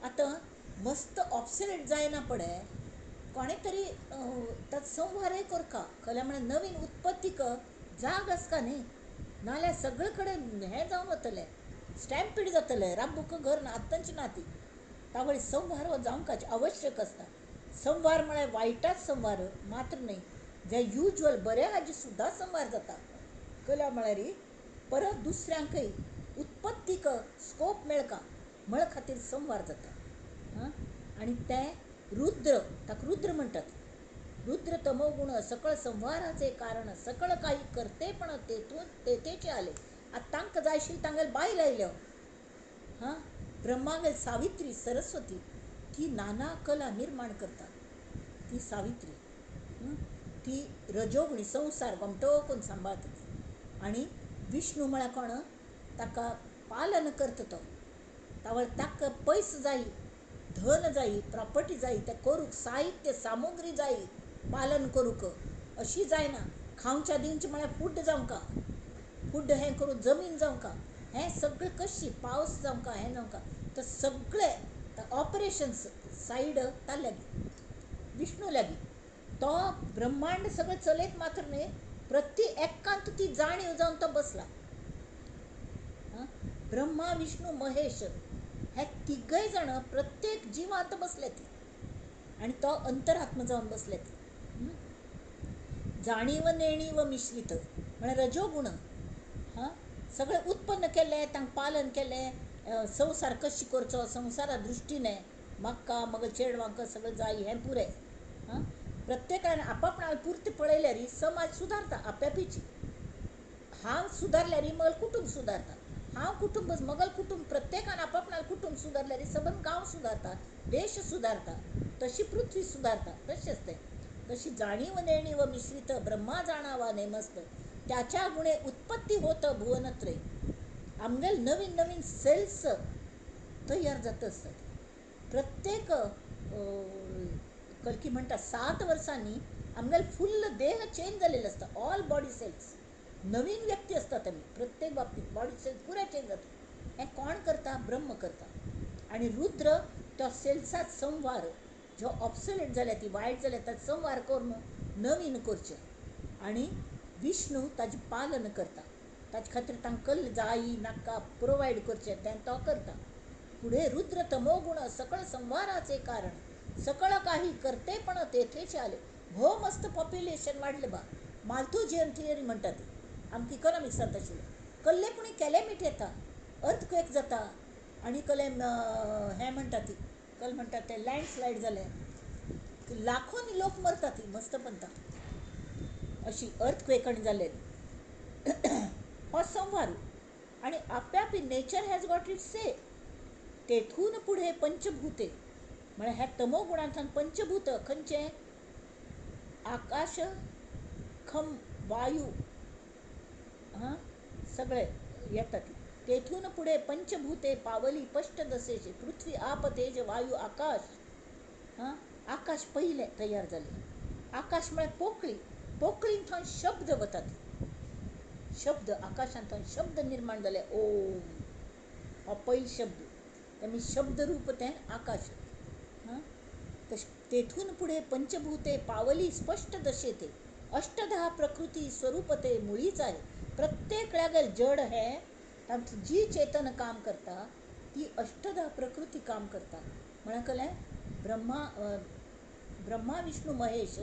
आतां मस्त ऑब्सोलेट जायना पडे कोणे तरी ताचो संहारय करका, खरें म्हळ्यार नवीन उत्पत्तीक जाग आसका न्ही, नाल्यार सगळे कडेन हें जावन वतलें, स्टॅम्पीड जातलें, राबूक घर ना आत्तांची ना ती. तावळी संहार हो जावंकाच आवश्यक आसता. संहार म्हळ्यार वायटाच संहार मात्र न्हय, जे युज्वल बऱ्या हाजी सुद्दां संहार जाता. कला म्हळ्यार परत दुसऱ्यांकय उत्पत्तीक स्कोप मेळका म्हळ खातीर संहार जाता. हां, आनी तें रुद्र, ताका रुद्र म्हणटात. रुद्र तमोगुण सकळ संहाराचे कारण, सकळ काही करतेपण तेतून तेथेचे आले. आतां तांकां जाय आशिल्ली तांगेले बायल आयल्यो. हां, ब्रह्मागेर सावित्री सरस्वती ती नाना कला निर्माण करता. ती सावित्री ती रजोगुणी संवसार गोमटो करून सांबाळटा ती. आनी विष्णू म्हळ्यार कोण? ताका पालन करता तो. तावळ ताका पयस जाय, धन जाय, प्रॉपर्टी जाय, तें करूंक साहित्य सामुग्री जाय पालन करूंक. अशी जायना खावच्या दिवचें म्हळ्यार फूड जावंका, फूड हें करूं जमीन जावंका, हें सगळें कशी पावस जावंका, हें जावंका, तर सगळें ऑपरेशन्स सायड ताका लागीं, विष्णू लागीं. तो ब्रह्मांड सगळें चलयत मात्र न्हय, प्रति एकांत ती जाणीव जावन तो बसला. ब्रह्मा विष्णू महेश हे तिगय जाण प्रत्येक जिवांत बसले ती आनी तो अंतरात्मा जावन बसले ती. जाणीव नेणीव मिश्रीत म्हळ्यार रजोगुण. हां, सगळें उत्पन्न केलें, तांकां पालन केलें, संवसार कशी करचो संवसारा दृश्टीने म्हाका मगेर चेडवांक सगळें जाय हें पुरें. हां, प्रत्येकान आपापणान पुरतें पळयल्यार समाज सुदारता आपापीची. हांव सुदारल्यार मगेर कुटूंब सुदारता, हांव कुटूंब मगल कुटूंब, प्रत्येकान आपापणान कुटूंब सुदारल्यार सबंद गांव सुदारता, देश सुदारता, तशी पृथ्वी सुदारता. तशेंच तें तशी जाणीव नेणीव मिश्रीत ब्रह्मा जाणावा नेमस्त, त्याच्या गुणे उत्पत्ती होत भुवनत्रय. आमगेल नवीन नवीन सेल्स तयार जात आसतात. प्रत्येक कलकी म्हणटा 7 वर्सांनी आमगेल फुल्ल देह चेंज जालेलो आसता. ऑल बॉडी सेल्स नवीन व्यक्ती आसतात आमी, प्रत्येक बाबतींत बॉडी सेल्स पुराय चेंज जाता. हें कोण करता? ब्रह्म करता. आनी रुद्र तो सेल्सात संवार जो ऑब्सोलेट जाल्या ती वायट जाल्या ताचो संवार करून नवीन करचें. आनी विष्णू ताजें पालन करता, ताजे खातीर तांकां कल्ल जायी नाका प्रोवायड करचें तें तो करता. फुडें रुद्र तमोगुण सकळ संवाराचे कारण, सकळ काही करतेपण तेथेचे आले. भोव मस्त पॉप्युलेशन वाडलें बा. माल्थुजियन थियरी म्हणटा ती आमकां इकॉनॉमिक्सांत आशिल्लें. कल्ले पुणी कॅलेमिटी येता, अर्थक्वेक जाता, आनी कले हें म्हणटा ती कल म्हणटा तें लँडस्लायड जालें, लाखोंनी लोक मरता ती मस्त पंता अशी अर्थक्वेक आनी जाले. हो संवार आनी आप्यापी nature has got its say. तेथून पुढे पंचभूते म्हळ्यार ह्या तमो गुणांतल्यान पंचभूत खंयचे? आकाश, खम, वायू, हां सगळे येतात. तेथून पुढे पंचभूते पावली पष्ट दशेचे पृथ्वी, आप, तेज, वायू, आकाश. हां आकाश पयलें तयार जालें. आकाश म्हळ्यार पोकळी. पोकळीन थंय शब्द वतात. शब्द आकाशांत थंय शब्द निर्माण जाले. ओम हो पयलो शब्द. तेमी शब्दरूप तें आकाश. हां तेथून पुढे पंचभूते पावली स्पष्ट दशेते अष्टधा प्रकृती स्वरूप ते मुळीच आहे. प्रत्येक जड हें तांतूत जी चेतन काम करता ती अष्टधा प्रकृती काम करता. म्हळ्यार कळ्ळें? ब्रह्मा ब्रह्मा विष्णू महेश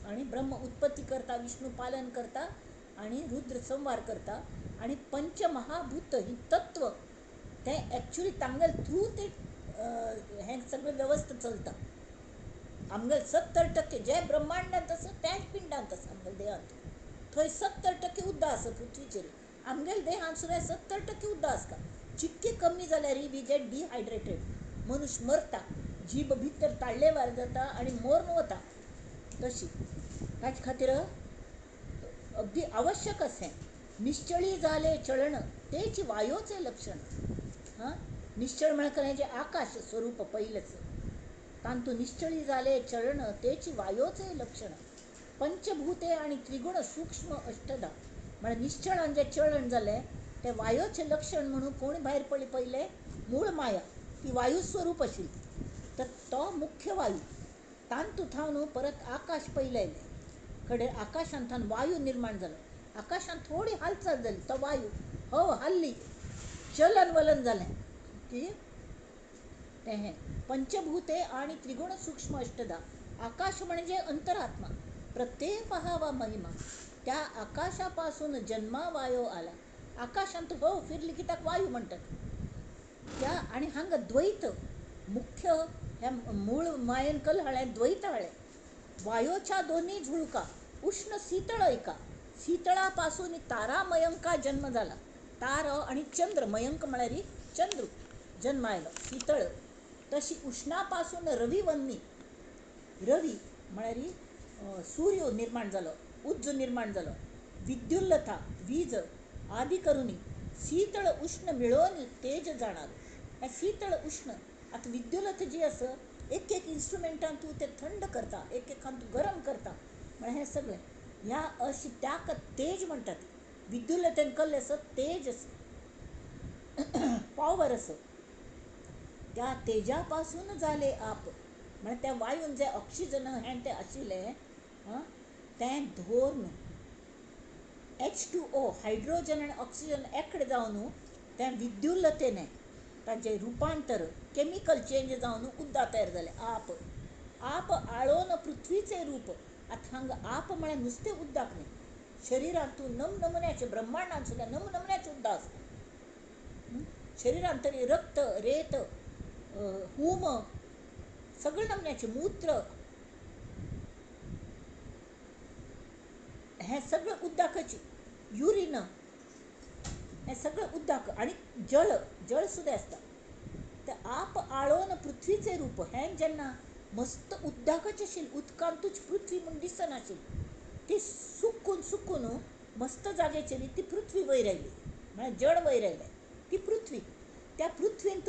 आणि ब्रह्म उत्पत्ती करता, विष्णू पालन करता आणि रुद्र संहार करता. आणि पंचमहाभूत ही तत्व तें एक्चुअली तांगेल थ्रू ते हें सगळें वेवस्था चलता. आमगेल 70% जे ब्रह्मांडांत आसा त्याच पिंडांत आसा आमगेल देहांत. थंय 70% उदक आसा पृथ्वीचेर. आमगेल देहांत सुद्दां 70% उदक आसता. चिक्के कमी जाल्यार we get dehydrated. मनुष्य मरता, जीभ भितर ताळ्ळेवार जाता आनी मरून वता. तशी ताचे खातीर अगदी आवश्यक आसा हें. निश्चळी जाले चलण तेच वायोचें लक्षण. हां निश्चळ म्हळ्यार जें आकाश स्वरूप पयलेंच तांतू निश्चळी जाले चलण तेच वायोचें लक्षण. पंचभूते आनी त्रिगुण सूक्ष्म अष्टधा म्हळ्यार निश्चळान जें चलण जालें तें वायोचें लक्षण म्हणून कोण भायर पडलें पयलें? मूळ माया. ती वायू स्वरूप आशिल्ली. तर तो मुख्य वायू तांतू थावन परत आकाश पयलें आयलें. कडेन आकाशांत वायू निर्माण जालो. आकाशांत थोडी हालचाल जाली तो वायू हव हाल्ली, चलन वलन जालें की तें हें पंचभूते आनी त्रिगुण सूक्ष्म अष्टधा. आकाश म्हणजे अंतरात्मा. प्रत्येक पहावा महिमा. त्या आकाशापासून जन्मा वायो आला. आकाशांत हव फिरली की ताका वायू म्हणटात. त्या आनी हांगा द्वैत मुख्य ह्या मूळ मायेन कल हाळें द्वैत हाळें. वायोच्या दोन्ही झुळका उष्ण शीतळ ऐका. शीतळापासून तारामयंका जन्म जाला. तार आनी चंद्र, मयंक म्हळ्यार चंद्र जन्म आयलो शीतळ. तशी उष्णापासून रविवन्नी, रवी म्हळ्यार सूर्य निर्माण जालो, उज्ज निर्माण जालो. विद्युल्लता वीज आदी करुनी शीतळ उष्ण मिळोवन तेज जाणार. हें शीतळ उष्ण आतां विद्युलता जी आसा एक एक इन्स्ट्रुमेंटान तूं तें थंड करता, एक एकान तूं गरम करता. म्हळ्यार हें सगळें ह्या अशी ताका तेज म्हणटात. विद्युलतेन कल्लें आसा तेज आसा, पॉवर आसा. त्या तेजापासून जाले आप. म्हळ्यार त्या वायून जें ऑक्सिजन हें तें आशिल्लें तें धरून H2O hydrogen आनी ऑक्सिजन एकडे जावन तें विद्युलतेन ताचें रुपांतर केमिकल चेंज जावन उदक तयार जालें. आप आप आळोवन पृथ्वीचें रूप. आतां हांगा आप म्हळ्यार नुस्तें उदक न्ही, शरिरांत नमनमुन्याचें ब्रह्मांडांत सुद्दां नमनमुन्याचें उदक आसता. शरिरांत तरी रक्त, रेत, हूम सगळें नमुन्याचें, मूत्र हें सगळें उदकाचें, युरीन हें सगळें उदक आनी जळ, जळ सुद्दां आसता. तर आप आळोवन पृथ्वीचें रूप हें जेन्ना मस्त उदकाचें आशिल्लें, उदकांतूच पृथ्वी म्हूण दिसनाशिल्ली, ती सुकून सुकून मस्त जाग्याचेर ती पृथ्वी वयर आयली, म्हळ्यार जड वयर आयलें ती पृथ्वी. त्या पृथ्वीन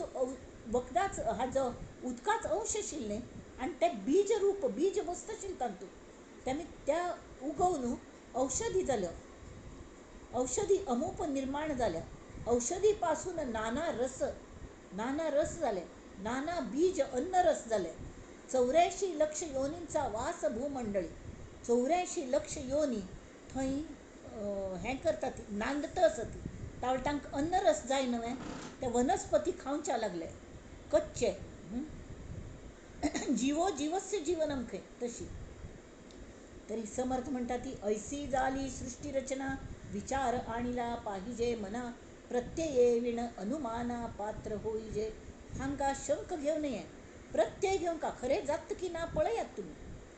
वखदाच हाजो उदकाच अंश आशिल्लें आनी तें बीज रूप, बीज मस्त आशिल्लें तातूंत. तेमी त्या उगोवन औषधी जाल्यो, औषधी अमूप निर्माण जाल्या. औषधी पासून नाना रस, नाना रस जाले, नाना बीज अन्न रस जाले. 84 लक्ष योनींचा वास भूमंडळी. 84 लक्ष योनी थंय हें करतात, नांदत आसा ती. तावळ तांकां अन्नरस जाय न्हय, ते वनस्पती खावच्या लागले कच्चे. जिवो जिवस्य जीवनम खंय तशी. तरी समर्थ म्हणटा ती ऐसी जाली सृष्टी रचना विचार आणिला पाहिजे मना प्रत्यये विण अनुमाना पात्र होईजे. हांगा शंक घेवं नये, प्रत्यय घेवंक खरें जाता की ना पळयात तुमी.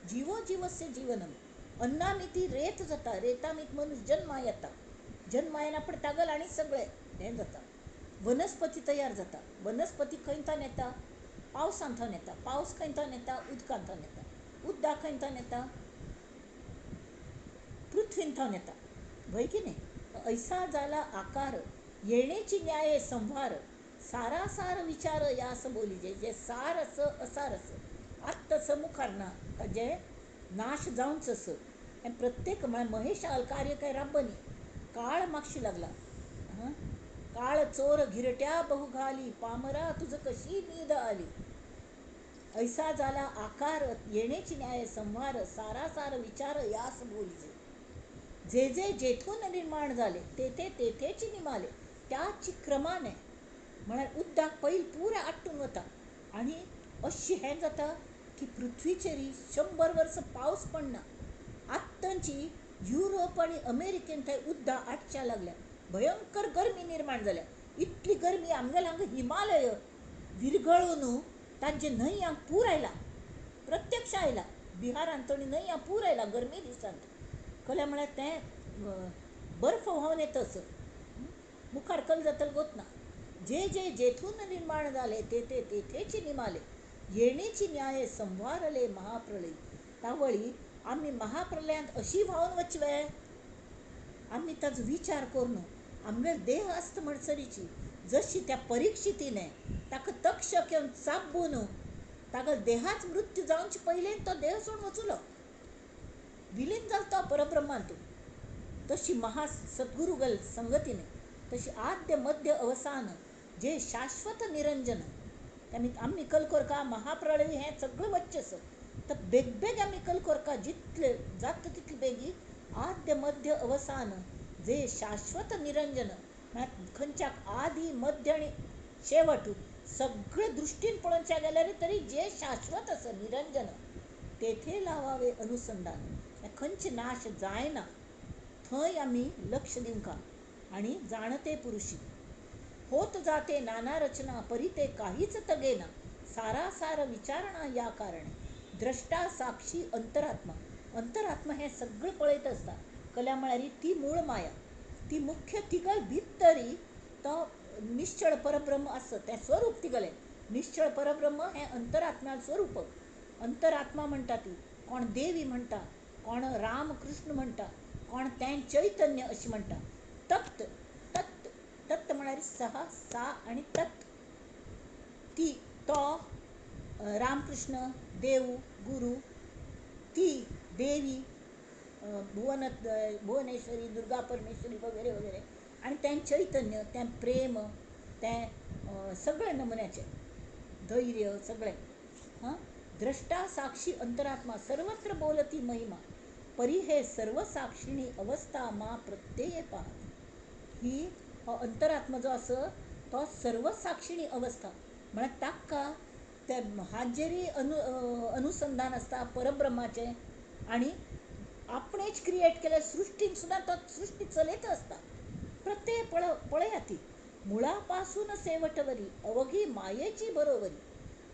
जिवो जिवस्य जीवनम. अन्नामिती रेत जाता, रेतामीत मनुष्य जन्मा येता, जन्मा येना पण तागल आनी सगळें हें जाता. वनस्पती तयार जाता. वनस्पती खंयच्यान येता? पावसांतल्यान येता. पावस खंयच्यान येता? उदकांतल्यान येता. उदक खंयच्यान येता? पृथ्वींतल्यान येता, व्हय की न्ही? ऐसा जाला आकार येण्याची न्याय संवार सारासार विचार यास बोलीजे. जे सार अस असार अस आत्त मुखार ना, ताजें नाश जावंच अस. हें प्रत्येक म्हळ्यार महेशाल कार्य काय राबनी काळ मागशी लागला. काळ चोर घिरट्या बहु घाली पामरा तुझ कशी नीद आली. ऐसा जाला आकार येण्याची न्याय संवार सारासार विचार यास बोलीजे. जे जे जेथून निर्माण झाले तेथे तेथेची निमाले त्याची क्रमाने. म्हळ्यार उदक पयल पुरें आट्टून वता आनी अशें हें जाता की पृथ्वीचेर 100 वर्सां पावस पडना. आत्तांची युरोप आनी अमेरिकेन थंय उदक आटच्या लागल्या, भयंकर गरमी निर्माण जाल्या. इतली गरमी आमगेल्या हांगा हिमालय विरगळून तांचे न्हंयांक पूर आयला, प्रत्यक्ष आयला. बिहारांत थोडी न्हंयांक पूर आयला गरमी दिसांत. कल्या म्हळ्यार तें बर्फ व्हांवन येतच मुखार कल जातल गोत ना. जे जे जेथून निर्माण जाले तेथे तेथेची निमाले येणेची न्याय संवारले महाप्रलय. तावळी आमी महाप्रलयांत अशी व्हांवन वचवे? आमी ताजो विचार करून आमगेलो देह आसता म्हणसरीची जशी त्या परिक्षितीने ताका तक्षक येवन चाबून ताका देहाच मृत्यू जावचे पयलीं तो देह सोडून वचलो, विलीन जालो तो परब्रह्मांतू. तशी महा सद्गुरुगल संगतीने तशी आद्य मध्य अवसान जे शाश्वत निरंजन. आमी कल कोरका महाप्रलय हें सगळें वच्चें आसा. तर बेगबेग आमी कल कोरका जितले जाता तितले बेगी आद्य मध्य अवसान जे शाश्वत निरंजन म्हळ्यार खंयच्याक आदी मध्य आनी शेवट सगळे दृश्टीन पळोवच्या गेल्यार तरी जे शाश्वत आसा निरंजन तेथे लावावे अनुसंधान. खंयचे नाश जायना थंय आमी लक्ष दिवंका. आनी जाणते पुरुषी होत जाते नाना रचना परी ते काहीच तगेना सारासार विचारणा या कारणे. द्रष्टा साक्षी अंतरात्मा. अंतरात्मा हें सगळें पळयत आसता. कला म्हळ्यार ती मूळ माया, ती मुख्य तिगल भितरी तो निश्चळ परब्रह्म आसता, तें स्वरूप तिगलें निश्चळ परब्रह्म हें अंतरात्म्या स्वरूप. अंतरात्मा म्हणटा ती कोण देवी म्हणटा, कोण राम कृष्ण म्हणटा, कोण तें चैतन्य अशें म्हणटा. तत् तत् तत् म्हळ्यार सहा सा आनी तत्. ती तो रामकृष्ण देव गुरु, ती देवी भुवनेश्वरी दुर्गा परमेश्वरी वगैरे वगैरे. आनी तें चैतन्य तें प्रेम तें सगळें नमुन्याचें धैर्य सगळें. हां, द्रष्टा साक्षी अंतरात्मा सर्वत्र बोलती महिमा परी हे सर्व साक्षिणी अवस्था मा प्रत्यय पाहत. ही हो अंतरात्मा जो आसा तो सर्वसाक्षिणी अवस्था म्हळ्यार ताका ते हाजेरी अनुसंधान आसता परब्रह्माचें आनी आपणेच क्रिएट केल्या सृश्टीन सुद्दां तो सृश्टी चलयत आसता. प्रत्यय पळया ती मुळापासून सेवटवरी अवघी मायेची बरोबरी.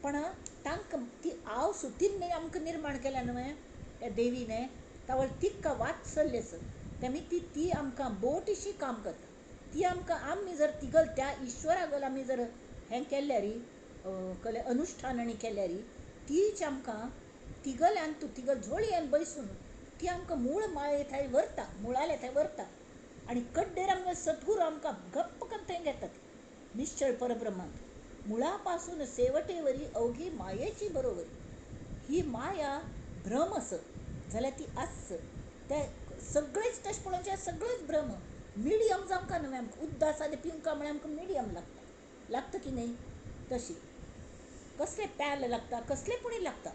पण तांकां ती आव सुतीन आमकां निर्माण केल्या न्हय त्या देवीने, तावळ तिका वात्सल्य आसा तेमी ती ती आमकां बोटीशी काम करता. ती आमकां आमी जर तिगल त्या ईश्वरा गल आमी जर हें केल्यारी कले अनुष्ठान आनी केल्यारी तीच आमकां तिगल्यान तूं तिगल झोळयेन बैसून ती आमकां मूळ माळे थंय व्हरता, मुळाले थंय व्हरता. आनी कड्डेर आमकां सद्गुरू आमकां गप्प करून थंय घेतात निश्चळ परब्रह्मांत. मुळापासून सेवटेवरी अवघी मायेची बरोबरी. ही माया भ्रम आस जाल्यार ती आस ते सगळेच तशें पळोवचें सगळेच भ्रम. मिडियम जावंका न्हय आमकां उद्दास आनी पिवंका म्हळ्यार आमकां मिडियम लागता, लागता की न्हय? तशी कसलें प्याल लागता, कसलें पुणी लागता.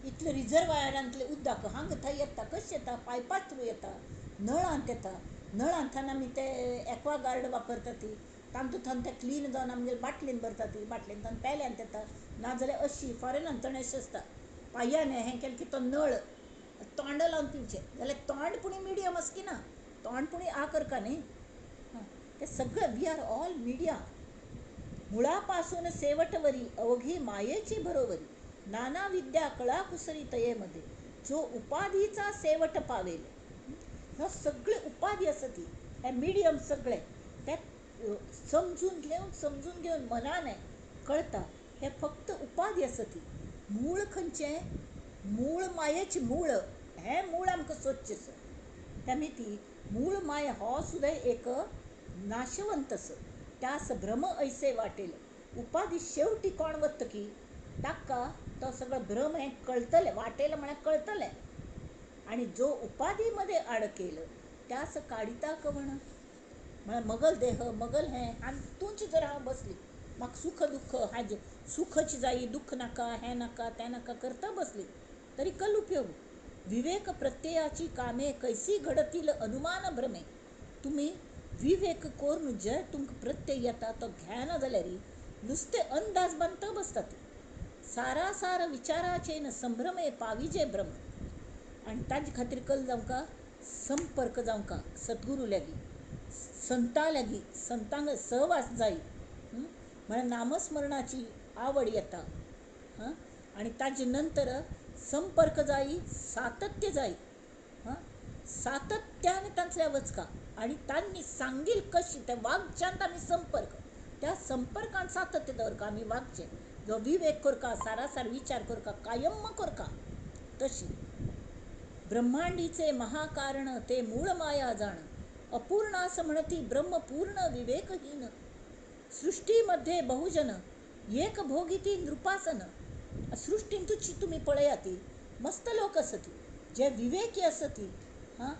इतलें रिजर्वायरांतलें उदक हांगा थंय येता, कशें येता? पायपा थ्रू येता, नळांत येता. नळांतल्यान आमी ते एक्वा गार्ड वापरता ती तातूंतल्यान तें क्लीन जावन आमगेर बाटलेन भरता ती बाटलेंतल्यान पेल्यांत येता. नाजाल्यार अशी फॉरेनांत थंय अशें आसता पांयान हें केलें की तो नळ तोंड लावन पिवचें जाल्यार तोंड पुणी मिडियम आसा की ना, तोंड पुणी आ करता न्ही. हां, ते सगळे we are all media. मुळापासून सेवटवरी अवघी मायेची बरोबरी नाना विद्या कळाकुसरी तयेमध्ये जो उपाधीचा सेवट पावेल. ह्यो सगळे उपाधी आसा ती हे मिडियम सगळे ते समजून घेवन समजून घेवन मनान कळटा हें फक्त उपाधी आसा ती. मूळ खंयचें? मूळ मायेचें मूळ, हें मूळ आमकां सोदचें आसा. आमी ती मूळ माया हो सुद्दां एक नाशवंत आसा. त्यास भ्रम ऐसे वाटेल. उपाधी शेवटी कोण वतकी ताका तो सगळो भ्रम हें कळटलें, वाटेल म्हळ्यार कळटलें. आनी जो उपाधी मध्ये अडकेल त्यास काडिता कवण. म्हळ्यार मगल देह मगल हें हातूंत जर हांव बसली म्हाका सुख दुख्ख हाजें सुखच जायी दुख्ख नाका हें नाका तें नाका करता बसली तरी कल उपयोग. विवेक प्रत्ययाची कामे कैसी घडतील अनुमान भ्रमे. तुमी विवेक करून जे तुमकां प्रत्यय येता तो घेना जाल्यार नुस्तें अंदाज बांदता बसतात. सारासार विचाराचेन संभ्रमे पाविजे भ्रम. आनी ताजे खातीर कल जावंका संपर्क जावंका सद्गुरू लागीं, संता लागीं, संतांक सहवास जाय. म्हळ्यार नामस्मरणाची आवड येता. हां, आनी ताजे नंतर संपर्क जाय, सातत्य जाय. हां, सातत्यान तांतल्या वचका आनी तांणी सांगील कशी त्या वागच्यांत आमी संपर्क, त्या संपर्कान सातत्य दवरका आमी वागचें. जो विवेक करका, सारासार विचार करका, कायम करका. तशी ब्रह्मांडीचे महाकारण ते मूळ माया जाण. अपूर्णास म्हणती ब्रह्म पूर्ण विवेकहीन. सृष्टीमध्ये बहुजन एक भोगिती नृपासन. सृष्टींतूच तुमी पळयात मस्त लोक आसती जे विवेकी आसती. हां,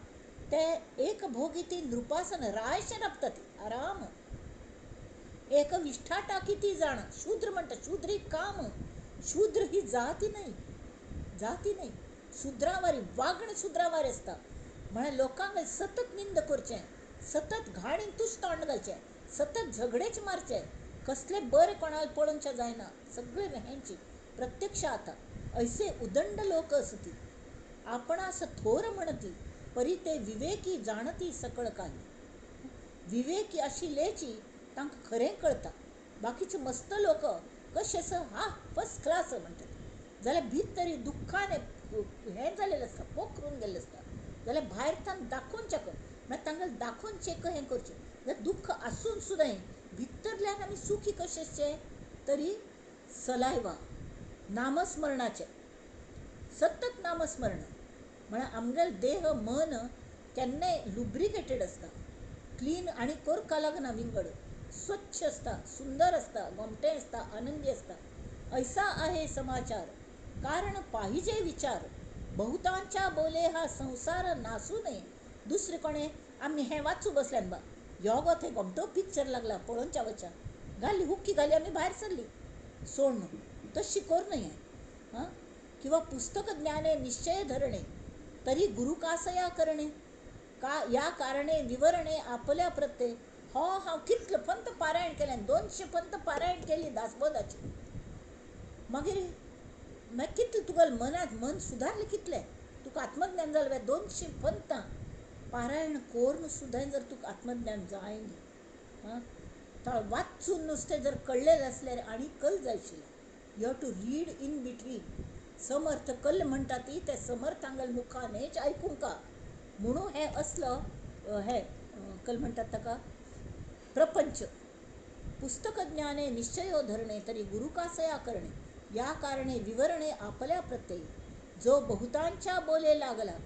ते एक भोगिती नृपासन रायशे राबतात आराम. एक विष्ठा टाकी ती जाण. शूद्र म्हणटा, शूद्र ही काम, शूद्र ही जाती न्हय, जाती न्हय. शुद्रावारी वागणें शुद्रावारी आसता. म्हळ्यार लोकांक सतत निंद करचें, सतत घाणींतूच तोंड घालचें, सतत झगडेच मारचें, कसलें बरें कोणाक पळोवचें जायना, सगळें हेंची प्रत्यक्ष आतां. ऐसे उदंड लोक आसती आपणास थोर म्हणती परी ते विवेकी जाणती सकळ काही. विवेकी आशिल्लेची तांकां खरें कळटा. बाकीचे मस्त लोक कशें आसा, हा फर्स्ट क्लास म्हणटात, जाल्यार भितर दुख्खान हें जालेलें आसता, पोखरून गेल्लें आसता. जाल्यार भायर तांकां दाखोवचें, म्हळ्यार तांकां दाखोवचें हें करचें. जाल्यार दुख्ख आसून सुद्दां भितरल्यान आमी सुखी कशें आसचें तरी सलायवा नामस्मरणाचें, सतत नामस्मरण. म्हळ्यार आमगेलें देह मन केन्नाय लुब्रिकेटेड आसता, क्लीन आनी करपाक लागना विंगड, स्वच्छ आसता, सुंदर आसता, गोमटें आसता, आनंदी आसता. ऐसा आहे समाचार कारण पाहिजे विचार. बहुतांच्या बोले हा संसार नासू नये. दुसरे कोणें आमी हें वाचूं बसल्यान बा यो गो थंय गोमटो पिक्चर लागला पळोवच्या वच्या, घाली हुक्की घाली आमी भायर सरली सोड न्हू, तशी करूं नये. हां, किंवा पुस्तक ज्ञाने निश्चय धरणे तरी गुरुकासया करणे का या कारणे विवरणे आपल्या प्रत्यय. हो हांव कितलो पंत पारायण केलें, 200 पंत पारायण केली दासबोधाची. मागीर मागीर कितलें तुका मनांत मन सुदारलें, कितलें तुका आत्मज्ञान जालें. 200 पंतां पारायण करून सुद्दां जर तुका आत्मज्ञान जायना, हां, वाचून नुस्तें जर कळ्ळें आसल्यार आनी कल जाय आशिल्लें. You have to read in between. Samarth कल म्हणटा ती ते समर्थांगल मुखानेच आयकूंक म्हणून हें असलो हें कल म्हणटात ताका प्रपंच. पुस्तक ज्ञाने निश्चयो धरणे तरी गुरुकासया करणे या कारणे विवरणे आपल्या प्रत्ययी. जो बहुतांच्या बोले लागला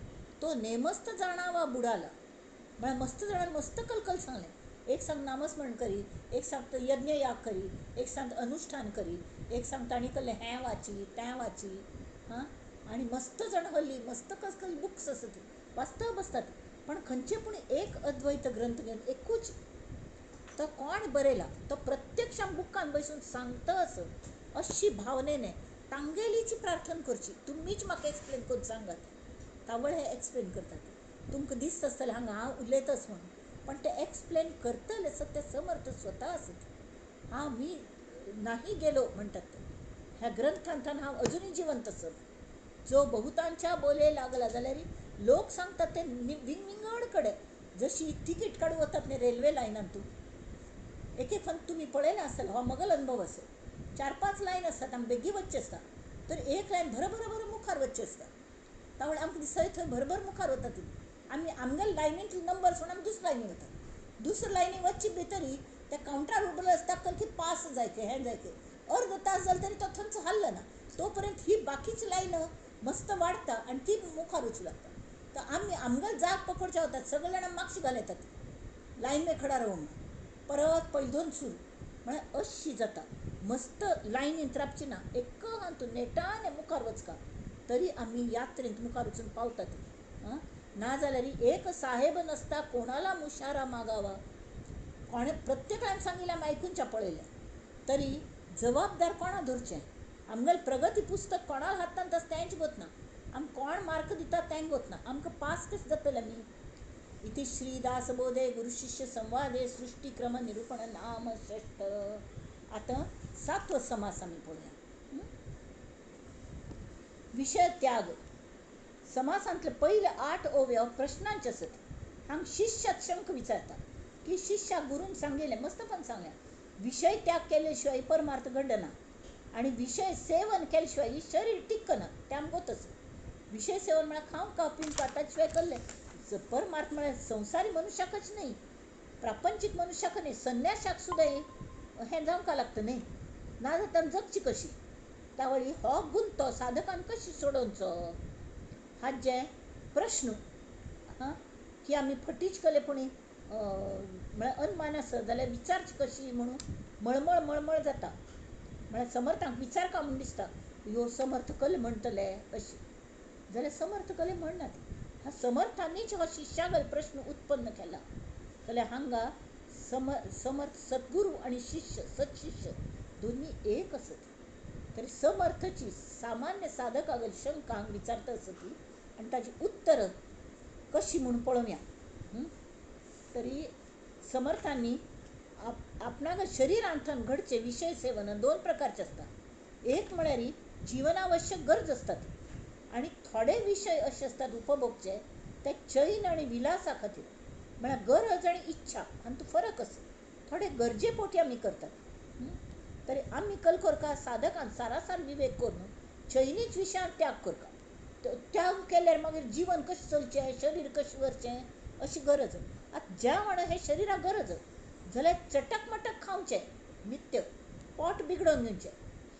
तो नेमस्त जाणावा बुडाला. म्हळ्यार मस्त जाणां मस्त कलकल सांगलें. एक सांग नामस्मरण करी, एक सांगता यज्ञयाग करी, एक सांगता अनुष्ठान करी, एक सांगता आनी कहलें हें वाची तें वाची. हां, आनी मस्त जाण हल्ली मस्त कसकल बुक्स आसा ती वाचता बसतात. पण खंयचे पूण एक अद्वैत ग्रंथ घेवन एकूच तो कोण बरयला तो प्रत्यक्ष बुकान बसून सांगता असो अशी भावनेने तांगेलीची प्रार्थना करची. तुमीच म्हाका एक्सप्लेन करून सांगात. तावळ हे एक्सप्लेन करतात. तुमकां दिसता आसतलें हांगा हांव उलयताच म्हणून, पण ते एक्सप्लेन करतले आसत ते समर्थ स्वता आसत. हांव मी नाही गेलो म्हणटात ते ह्या ग्रंथांतल्यान हांव अजुनूय जिवंत आसा. जो बहुतांच्या बोले लागला जाल्यार लोक सांगतात ते विंगविंगड कडेन, जशी तिकीट काडूंक वतात न्ही रेल्वे लायनान तूं एक एक फावट तुमी पळयलां आसतलें, हो मगल अनुभव आसा. 4-5 लायन आसतात, आमी बेगीन वचचें आसता तर एक लायन भरभर भर मुखार वचचें आसता. तावळ आमकां दिसता थंय भरभर मुखार वता ती आमी आमगेले लायनींतलो नंबर सोडून आमी दुसरे लायनी वतात. दुसरे लायनी वचचे भितरी त्या कावंटरार उबलो आसता कल की पास जाय खंय, हें जाय खंय, अर्द तास जालो तरी तो थंयच हाल्लो ना. तो पर्यंत ही बाकीची लायन मस्त वाडटा आनी ती मुखार वचूं लागता. तर आमी आमगेलो जाग पकडच्या वतात सगळे जाणां मागशी घालयतात, लायन में खडा रहो म्हणून, परत पयलीं दोन सुरू. म्हळ्यार अशी जाता. मस्त लायनींत राबची ना, एक हातून नेटान मुखार वचका तरी आमी यात्रेंत मुखार वचून पावतात. आं, नाजाल्यार एक साहेब नसता कोणाला मुशारा मागावा. कोणें प्रत्येकान सांगिल्लें आमी आयकुनच्या पळयलें तरी जबाबदार कोणा धरचें? आमगेलें प्रगती पुस्तक कोणाल्या हातांत आसा तेंच गोत ना, आमकां कोण मार्क दिता तें गोत ना, आमकां पास कशें जातलें आमी? इति श्री दासबोधे गुरुशिष्य संवादे सृष्टिक्रम निरूपण नाम षष्ठ. आतां सातवो समास आमी पळोवया, विशय त्याग. समासांतले पयले 8 ओव्यो प्रश्नांचे आसत. हांगा शिष्याक शंक विचारता की शिष्याक गुरून सांगिल्लें, मस्तपण सांगलें, विशय त्याग केले शिवाय परमार्थ घडना आनी विशय सेवन केले शिवाय शरीर टिकना. तें आमकां गोत आसा. विशय सेवन म्हळ्यार खावंक पिवंक ताचे शिवाय कल्लें परमार्थ म्हळ्यार संवसारी मनुष्याकच न्हय, प्रापंचीक मनुष्याक न्हय, संन्याशाक सुद्दां हें जावंक लागता न्हय, नाजाल्यार तांकां जगची कशी? त्या वळी हो गुंतो साधकान कशी सोडोवचो हाजे प्रश्न हां की आमी फटीच केले पुणी म्हळ्यार अनमान आसत जाल्यार विचारची कशी म्हणून मळमळ मळमळ जाता. म्हळ्यार समर्थांक विचार का म्हूण दिसता, ह्यो समर्थ कल म्हणटले अशी, जाल्यार समर्थ कले म्हणना ती. हा समर्थांनीच हो शिष्यागल प्रश्न उत्पन्न केला. जाल्यार हांगा समर्थ सद्गुरू आनी शिष्य सत्शिष्य दोन्ही एक आसत. तरी समर्थची सामान्य साधकागल शंका हांगा विचारता आसत आनी ताजी उत्तर कशी म्हूण पळोवया. तरी समर्थांनी आपणाक शरीरांतल्यान घडचे विशय सेवन 2 प्रकारचे आसता. एक म्हळ्यार जीवनावश्यक गरज आसता ती, आनी थोडे विशय अशे आसतात उपभोगचे ते चैन आनी विलासा खातीर. म्हळ्यार गरज आनी इच्छा हातूंत फरक आसा. थोडे गरजे पोटी आमी करतात. तरी आमी कल करका साधकान सारासार विवेक करून चैनीच विशयांत त्याग करका. त्याग केल्यार मागीर जीवन कशें चलचें, शरीर कशें व्हरचें अशी गरज. आतां जेवण हें शरिराक गरज जाल्यार चटक मटक खावचें, नित्य पोट बिगडोवन घेवचें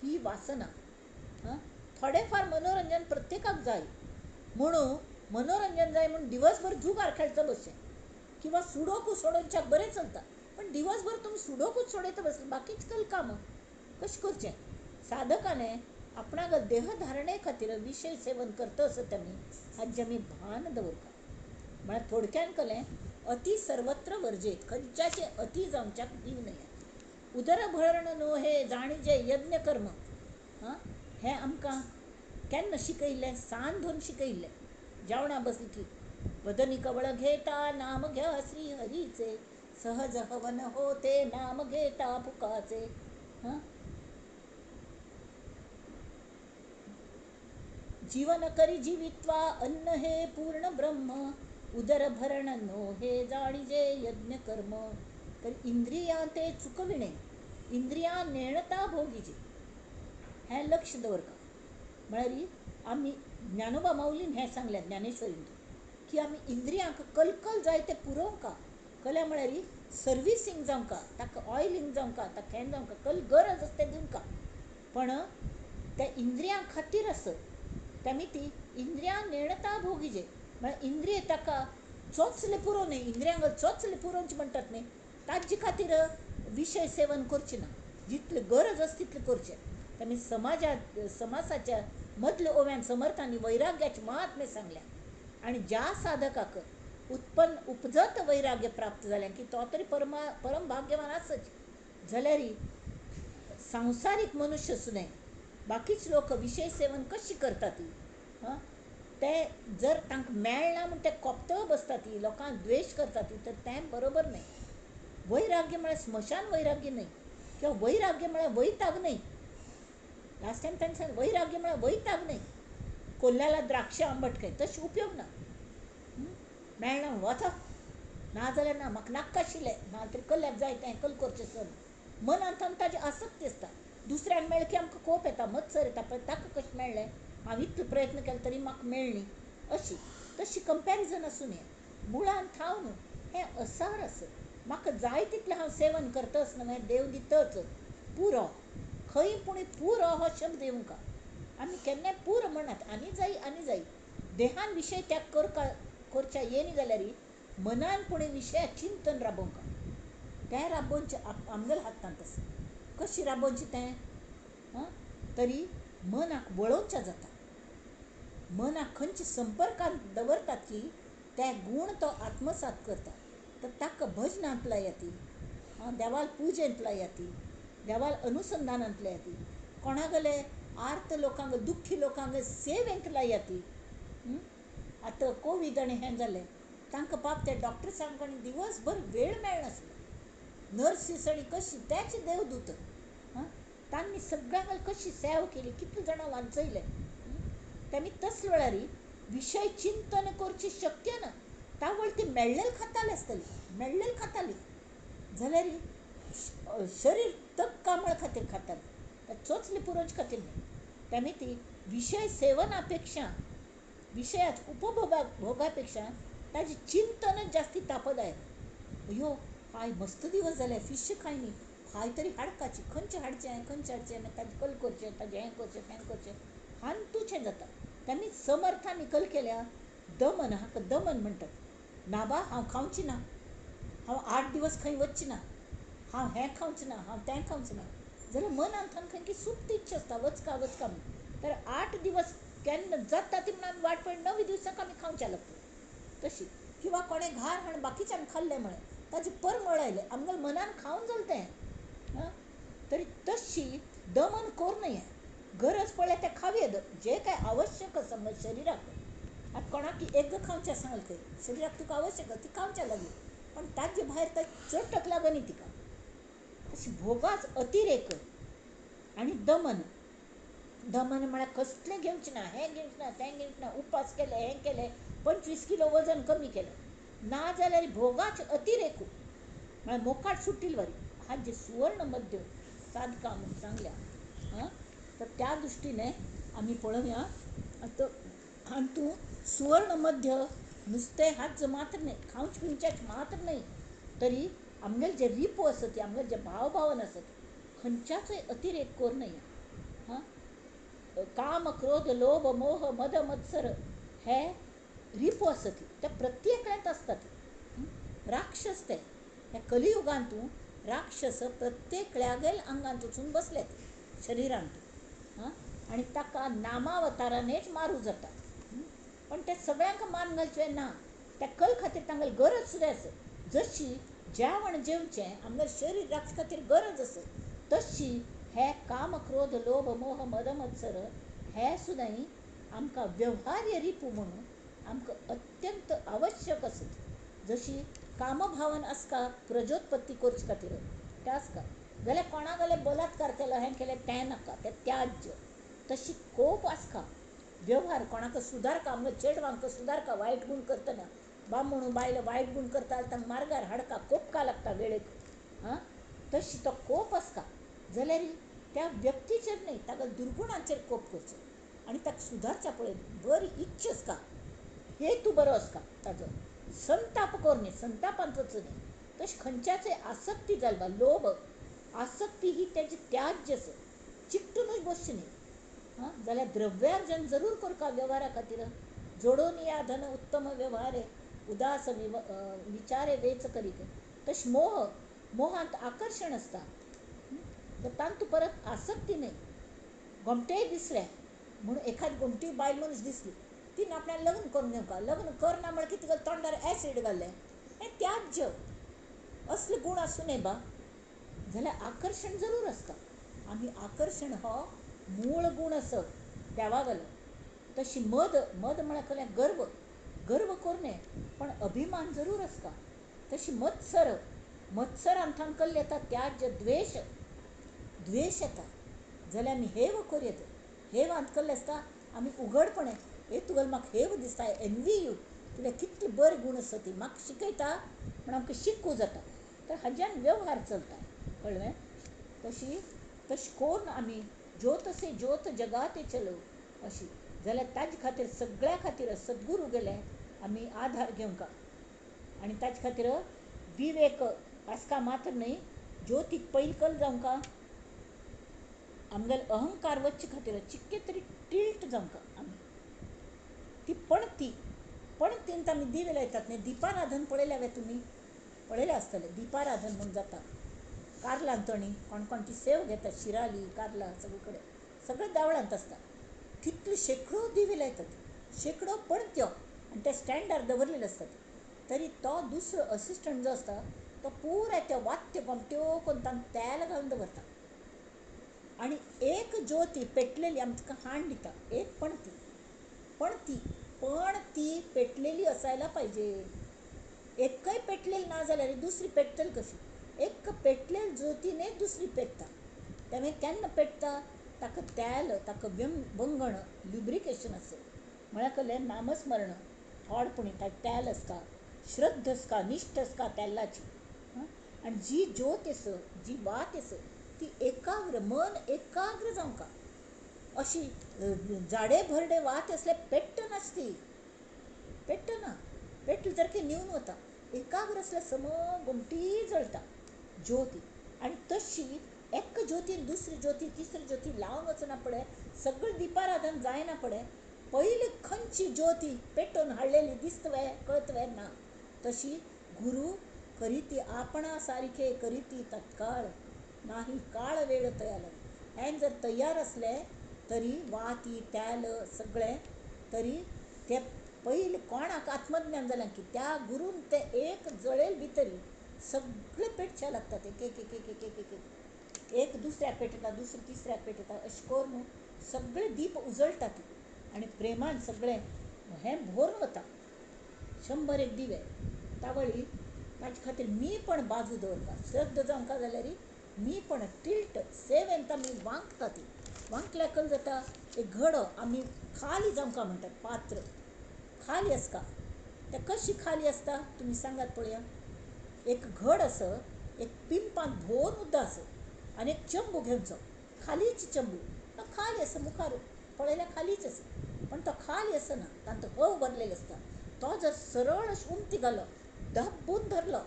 ही वासना. आं, थोडें फार मनोरंजन प्रत्येकाक जाय म्हणून मनोरंजन जाय म्हूण दिवसभर जुगार खेळचो बसचें किंवा सुडोकू सोडोवच्याक बरें चलता, पण दिवसभर तुमी सुडोकूच सोडयता बसले बाकीच कल कामां कशें करचें? साधकाने आपणाक देहधारणे खातीर विशय सेवन करता आसत आमी हाजें आमी भान दवरता. म्हळ्यार थोडक्यान कलें अति सर्वत्र वर्जेत, खंयच्याचे अति जावच्याक दिवं नये. उदर भरण न्हू हे जाणीजे यज्ञ कर्म. हां, हें आमकां केन्ना शिकयल्लें? सान धरून शिकयल्लें. जेवणा बसली की वदनी कवळ घेता नाम घ्या श्री हरीचे, सहज हवन होते नाम घेता फुकाचे. हां, जीवन करी जीवित्वा अन्न हे पूर्ण ब्रह्म, उदर भरण नो हे जाणीजे यज्ञ कर्म. तर इंद्रियां ते चुकविणे, इंद्रियां नेणता भोगीजे, हें लक्ष दवरका. म्हळ्यार आमी ज्ञानोबा माऊलीन हें सांगलें ज्ञानेश्वरीन की आमी इंद्रियांक कलकल जाय तें पुरोवंका. कल्या म्हळ्यार सर्विसींग जावंका, ताका ऑयलिंग जावंका, ताका हें जावंका, कल गरज आसा तें दिवंका, पण त्या इंद्रियां खातीर आसत तेमी ती इंद्रियां नेणता भोगीजे. म्हळ्यार इंद्रिय ताका चोचले पुरो न्हय, इंद्रियांक चोचले पुरोवचे म्हणटात न्हय, ताजे खातीर विशय सेवन करचें ना, जितलें गरज आसा तितलें करचें. तेमी समासाच्या मदल्या ओव्यान समर्थांनी वैराग्याचें महात्म्य सांगलें आनी ज्या साधकाक उत्पन्न उपजत वैराग्य प्राप्त जालें की तो तरी परम भाग्यवान आसच. जाल्यार सांसारीक मनुष्य सुद्दां बाकीच लोक विशय सेवन कशी करतात हां, ते जर तांकां मेळना म्हूण ते कोपतळ बसतात, लोकांक द्वेश करतात, तर तें बरोबर न्हय. वैराग्य म्हळ्यार स्मशान वैराग्य न्हय, किंवा वैराग्य म्हळ्यार वैताग न्हय. लास्ट टायम तांणी सांगलें वैराग्य म्हळ्यार वैताग न्हय, कोल्ल्याला द्राक्ष आंबट काय तशें उपयोग ना. मेळना म्हूण वचा, ना जाल्यार ना, म्हाका नाका आशिल्लें, ना तरी कल्ल्याक जाय तें कल करचें सर. मनांत ताजी आसक्ती आसता, दुसऱ्यांक मेळ्ळें की आमकां कोप येता, मत्सर येता, पण ताका कशें मेळ्ळें, हांव इतलो प्रयत्न केलो तरी म्हाका मेळ्ळी अशी तशी कंपॅरिजन आसूं नये. मुळान थावन हें असार आसत. म्हाका जाय तितलें हांव सेवन करतच न्हय, देव दितच पुरो. खंय पूण पुरो हो शब्द येवंका. आमी केन्नाय पुरो म्हणनात, आनी जाय आनी जाय. देहान विशय त्याग करच्या येनी जाल्यार मनान पूण विशया चिंतन राबोवंका. तें राबोवचें आमगेल्या हातांत आसा. कशी राबोवचें तें? तरी मनाक वळोवचें जाता. मनाक खंयच्या संपर्कांत दवरतात की ते गूण तो आत्मसात करता. तर ताका भजनांत लायाती, देवाल पुजेंत लायाती, देवाल अनुसंधानांत लायाती, कोणागेले आर्त लोकांक दुख्खी लोकांक सेवेंत लायाती. आतां कोवीड आनी हें जालें, तांकां पाप ते डॉक्टर्सांक आनी दिवसभर वेळ मेळनासलो. नर्सीस आनी कशी तेच देवदूत, तांणी सगळ्यांक कशी सेवा केली, कितले जाणां वांचयले. तेमी तसले वेळार विशय चिंतन करची शक्य ना. तावळ ती मेळ्ळेल खाताली आसतली, मेळ्ळेल खाताली जाल्यार शरीर तक कामळ खातीर खाताली, चोचली पुरोवचे खातीर न्हय. तेमी ती विशय सेवनापेक्षा, विशयाच उपभोगा भोगापेक्षा ताजें चिंतनच जास्ती तापदायक. अयो हाय मस्त दिवस जाले फिश खायनी, हाय तरी हाडकाची, खंयचें हाडचें खंयचें हाडचें, मागीर ताजें कल करचें, ताजें हें करचें तें करचें, हांतूचें जाता. तेमी समर्थांनी कल केल्या दमन, हाका दमन म्हणटात. ना बा हांव खावची ना, हांव 8 दिवस खंय वचची ना, हांव हें खावचें ना, हांव तें खावचें ना, जाल्यार मनांत खंय की सुप्त इच्छा आसता वचका वचका म्हूण. तर 8 दिवस केन्ना जाता ती म्हणून आमी वाट पळय, 9 दिवसांक आमी खावच्या लागता तशी. किंवा कोणें घार हाडून बाकीच्यान खाल्लें म्हळें ताजें परमळ आयलें, आमगेल्या मनान खावन जालें तें. तरी तशी दमन करूं नये. गरज पडल्यार तें खावया, जें काय आवश्यक आसा म्हणजे शरिराक. आतां कोणाक एग खावचें सांगलें खंय, शरिराक तुका आवश्यक आसा ती खावच्या लागली, पण ताजे भायर तर चटक लागनी तिका. तशी भोगाच अतिरेक आनी दमन. दमन म्हळ्यार कसलें घेवचें ना, हें घेवचें ना, तें घेवचें ना, उपास केले, हें केलें, 25 किलो वजन कमी केलें ना जाल्यार भोगाच अतिरेक म्हळ्यार मोकाट सुटील वरी. हा जे सुवर्ण मध्य साधकां म्हूण सांगल्या. तर त्या दृश्टीने आमी पळोवया. आतां हातूंत सुवर्ण मध्य नुस्तें हाच मात्र न्हय, खावच पिवच्याच मात्र न्हय, तरी आमगेले जे रिपू आसत, आमगेले जे भावभावन आसत, खंयच्याचय अतिरेक करूं नये. काम क्रोध लोभ मोह मद मत्सर हे रिपू आसत, ते प्रत्येकांत आसतात. राक्षस ते ह्या कलियुगांतू राक्षस प्रत्येकल्यागेल आंगांत वचून बसलेत शरिरांत. आनी ताका नामावतारानेच मारूं जाता. पण ते सगळ्यांक मान घालचें ना, त्या कल खातीर तांगेली गरज सुद्दां आसा. जशी जेवण जेवचें आमगेलें शरीर राखचे खातीर गरज आसा, तशी हे काम क्रोध लोभ मोह मद मत्सर हे सुद्दां आमकां व्यवहार्य रिपू म्हणून आमकां अत्यंत आवश्यक आसत. जशी कामभावन आसता प्रजोत्पत्ती करचे खातीर तें आसता, जाल्यार कोणा जाल्यार बलात्कार केलो हें केलें तें नाका, तें त्याज्य. तशी कोप आसता व्यवहार कोणाक सुदारका, आमगे चेडवांक सुदारका वायट गूण करतना, बामणू बायल वायट गूण करता तांकां मार्गार हाडका, कोपका लागता वेळेक. तशी तो कोप आसता जाल्यार त्या व्यक्तीचेर न्हय, ताका दुर्गुणांचेर कोप करचो आनी ताका सुदारच्या पळय बरी इच्छा आसता, हेतू बरो आसता ताजो, संताप करूं न्हय, संतापांत वचूं न्हय. तशें खंयच्याचय आसक्ती जाली बा, लोभ आसक्ती ही तेजी त्याज्य आसा, चिकटूनच बसची न्हय. जाल्यार द्रव्यार्जन जरूर करका व्यवहारा खातीर, जोडून या धन उत्तम व्यवहारे उदास विचारे वेच करीत. तशें मोह, मोहांत आकर्शण आसता, तर तांतू परत आसक्ती न्हय. गोमटेय दिसलें म्हणून एखादी गोमटी बायल मनीस दिसली, तिणें आपल्याक लग्न करून घेवंका, लग्न करना म्हळ्यार कितें तिका तोंडार एसीड घालें, हें त्याज्य. असले गूण आसूं न्हय बा, जाल्यार आकर्शण जरूर आसता. आमी आकर्शण हो मूळ गूण आसत देवागेलो. तशी मद, मद म्हळ्यार कसलें गर्व, गर्व करूं नये पण अभिमान जरूर आसता. तशी मत्सर, मत्सरांत कल्ल येता त्याज्य द्वेश, द्वेश येता जाल्यार आमी हेव करूं येता. हेवांत कल्ल आसता आमी उगडपणे, हे तुगेलो म्हाका हेव दिसता, एनवी you, तुगे कितले बरे गूण आसा ती म्हाका शिकयता म्हण आमकां शिकू जाता. तर हाज्यान व्यवहार चलता, कळ्ळें? तशी तशें करून आमी ज्योत से ज्योत जगाते चलो अशी जाल्यार ताजे खातीर सगळ्या खातीर सद्गुरू गेले आमी आधार घेवंका. आनी ताजे खातीर विवेक पासका मात्र न्हय, ज्योतीक पयल कल जावंका आमगेलो अहंकार वच्चे खातीर चिक्के तरी टिल्ट जावंका आमी. ती पणती, पणतीन आमी दिवे लायतात न्ही, दिपाराधन पळयल्या वे तुमी? पळयलें आसतलें. दिपाराधन म्हूण जाता कार्लांत. तणी कोण कोण ती सेव घेतात, शिराली कार्ला सगळे कडेन सगळे देवळांत आसता. कितले शेकडो दिवे लायतात, शेकडो पणत्यो, आनी ते स्टँडार दवरलेले आसतात. तरी तो दुसरो असिस्टंट जो आसता तो पुराय त्या वात्यो गोमट्यो करून तांकां तेल घालून दवरता. आनी एक ज्योती पेटलेली आमकां हाण दिता, एक पणती, पणती पण ती पेटलेली असायला पाहिजे. एकय पेटलेली ना जाल्यार दुसरी पेटतली कशी? एक पेटलेली ज्योतीने दुसरी पेटता. तें केन्ना पेटता? ताका तेल, ताका वंगण, लुब्रिकेशन आसा म्हळ्यार कसलें नामस्मरण, थोड पुणी तेल आसता, श्रद्ध आसता, निश्ठ आसता तेलाची. आनी जी ज्योत आसा, जी वात आसा, ती एकाग्र, मन एकाग्र जावंका. अशी जाडे भरडे वात आसल्यार पेट्टनाच, ती पेट्टना, पेटले सारकें न्हिवून वता. एकाग्र आसल्यार सम गोमटी जळटा ज्योती. आनी तशी एक ज्योती दुसरी ज्योती तिसरी ज्योती लावन वचना पडे, सगळें दिपाराधन जायना पडे, पयली खंयची ज्योती पेटोवन हाडलेली दिसत वे, कळत वे ना. तशी गुरु करीती आपणा सारखे करीती तत्काळ, नाही काळ वेळ तयार. हें जर तयार आसलें तरी वाती तेल सगळें तरी ते पयलीं कोणाक आत्मज्ञान जालें की त्या गुरून ते एक जळेल भितरी सगळे पेटचे लागतात. एक एक एक एक एक एक एक एक दुसऱ्याक पेटयता, दुसरें तिसऱ्याक पेटयता, अशें करून सगळे दीप उजळटात आनी प्रेमान सगळें हें भरून वता. 101 दिवे तावळी. ताजे खातीर मी पण बाजू दवरता, श्रद्ध जावंका जाल्यार मी पण टिल्ट सेवेंत आमी वांकता. ती वांकल्या कल जाता, एक घडो आमी खाली जावंका म्हणटात, पात्र खाली आसता. ते कशी खाली आसता तुमी सांगात पळया. एक घड आसा, एक पिंपांत भोर उदक आसा आनी एक चंबू घेवचो, खालीच चंबू, तो खाली आसा, मुखार पळयल्यार खालीच आसा, पण तो खाली आसना, तांतूं हव भरलेलो आसता. तो जर सरळ उमथी घालो, दाबून धरलो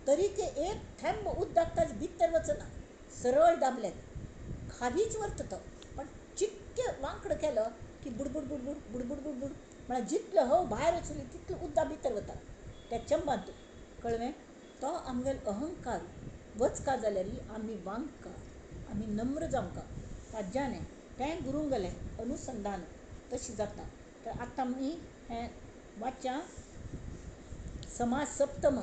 तरी ते एक थेंब उदक ताजे भितर वचना. सरळ दाबले खालीच वरता तो, पण चिक्के वांकड केलो की बुडबुड बुडबुड बुडबुड बुडबुड, म्हळ्यार जितलो हव भायर वचली तितलो उदक भितर वता त्या चंबांत. कळ्ळें? तो आमगेलो अहंकार वचका जाल्यार आमी वांकका, आमी नम्र जावंका. ताज्याने तें गुरूंगलें अनुसंधान तशें जाता. तर आतां आमी हें वाच्या समाज सप्तम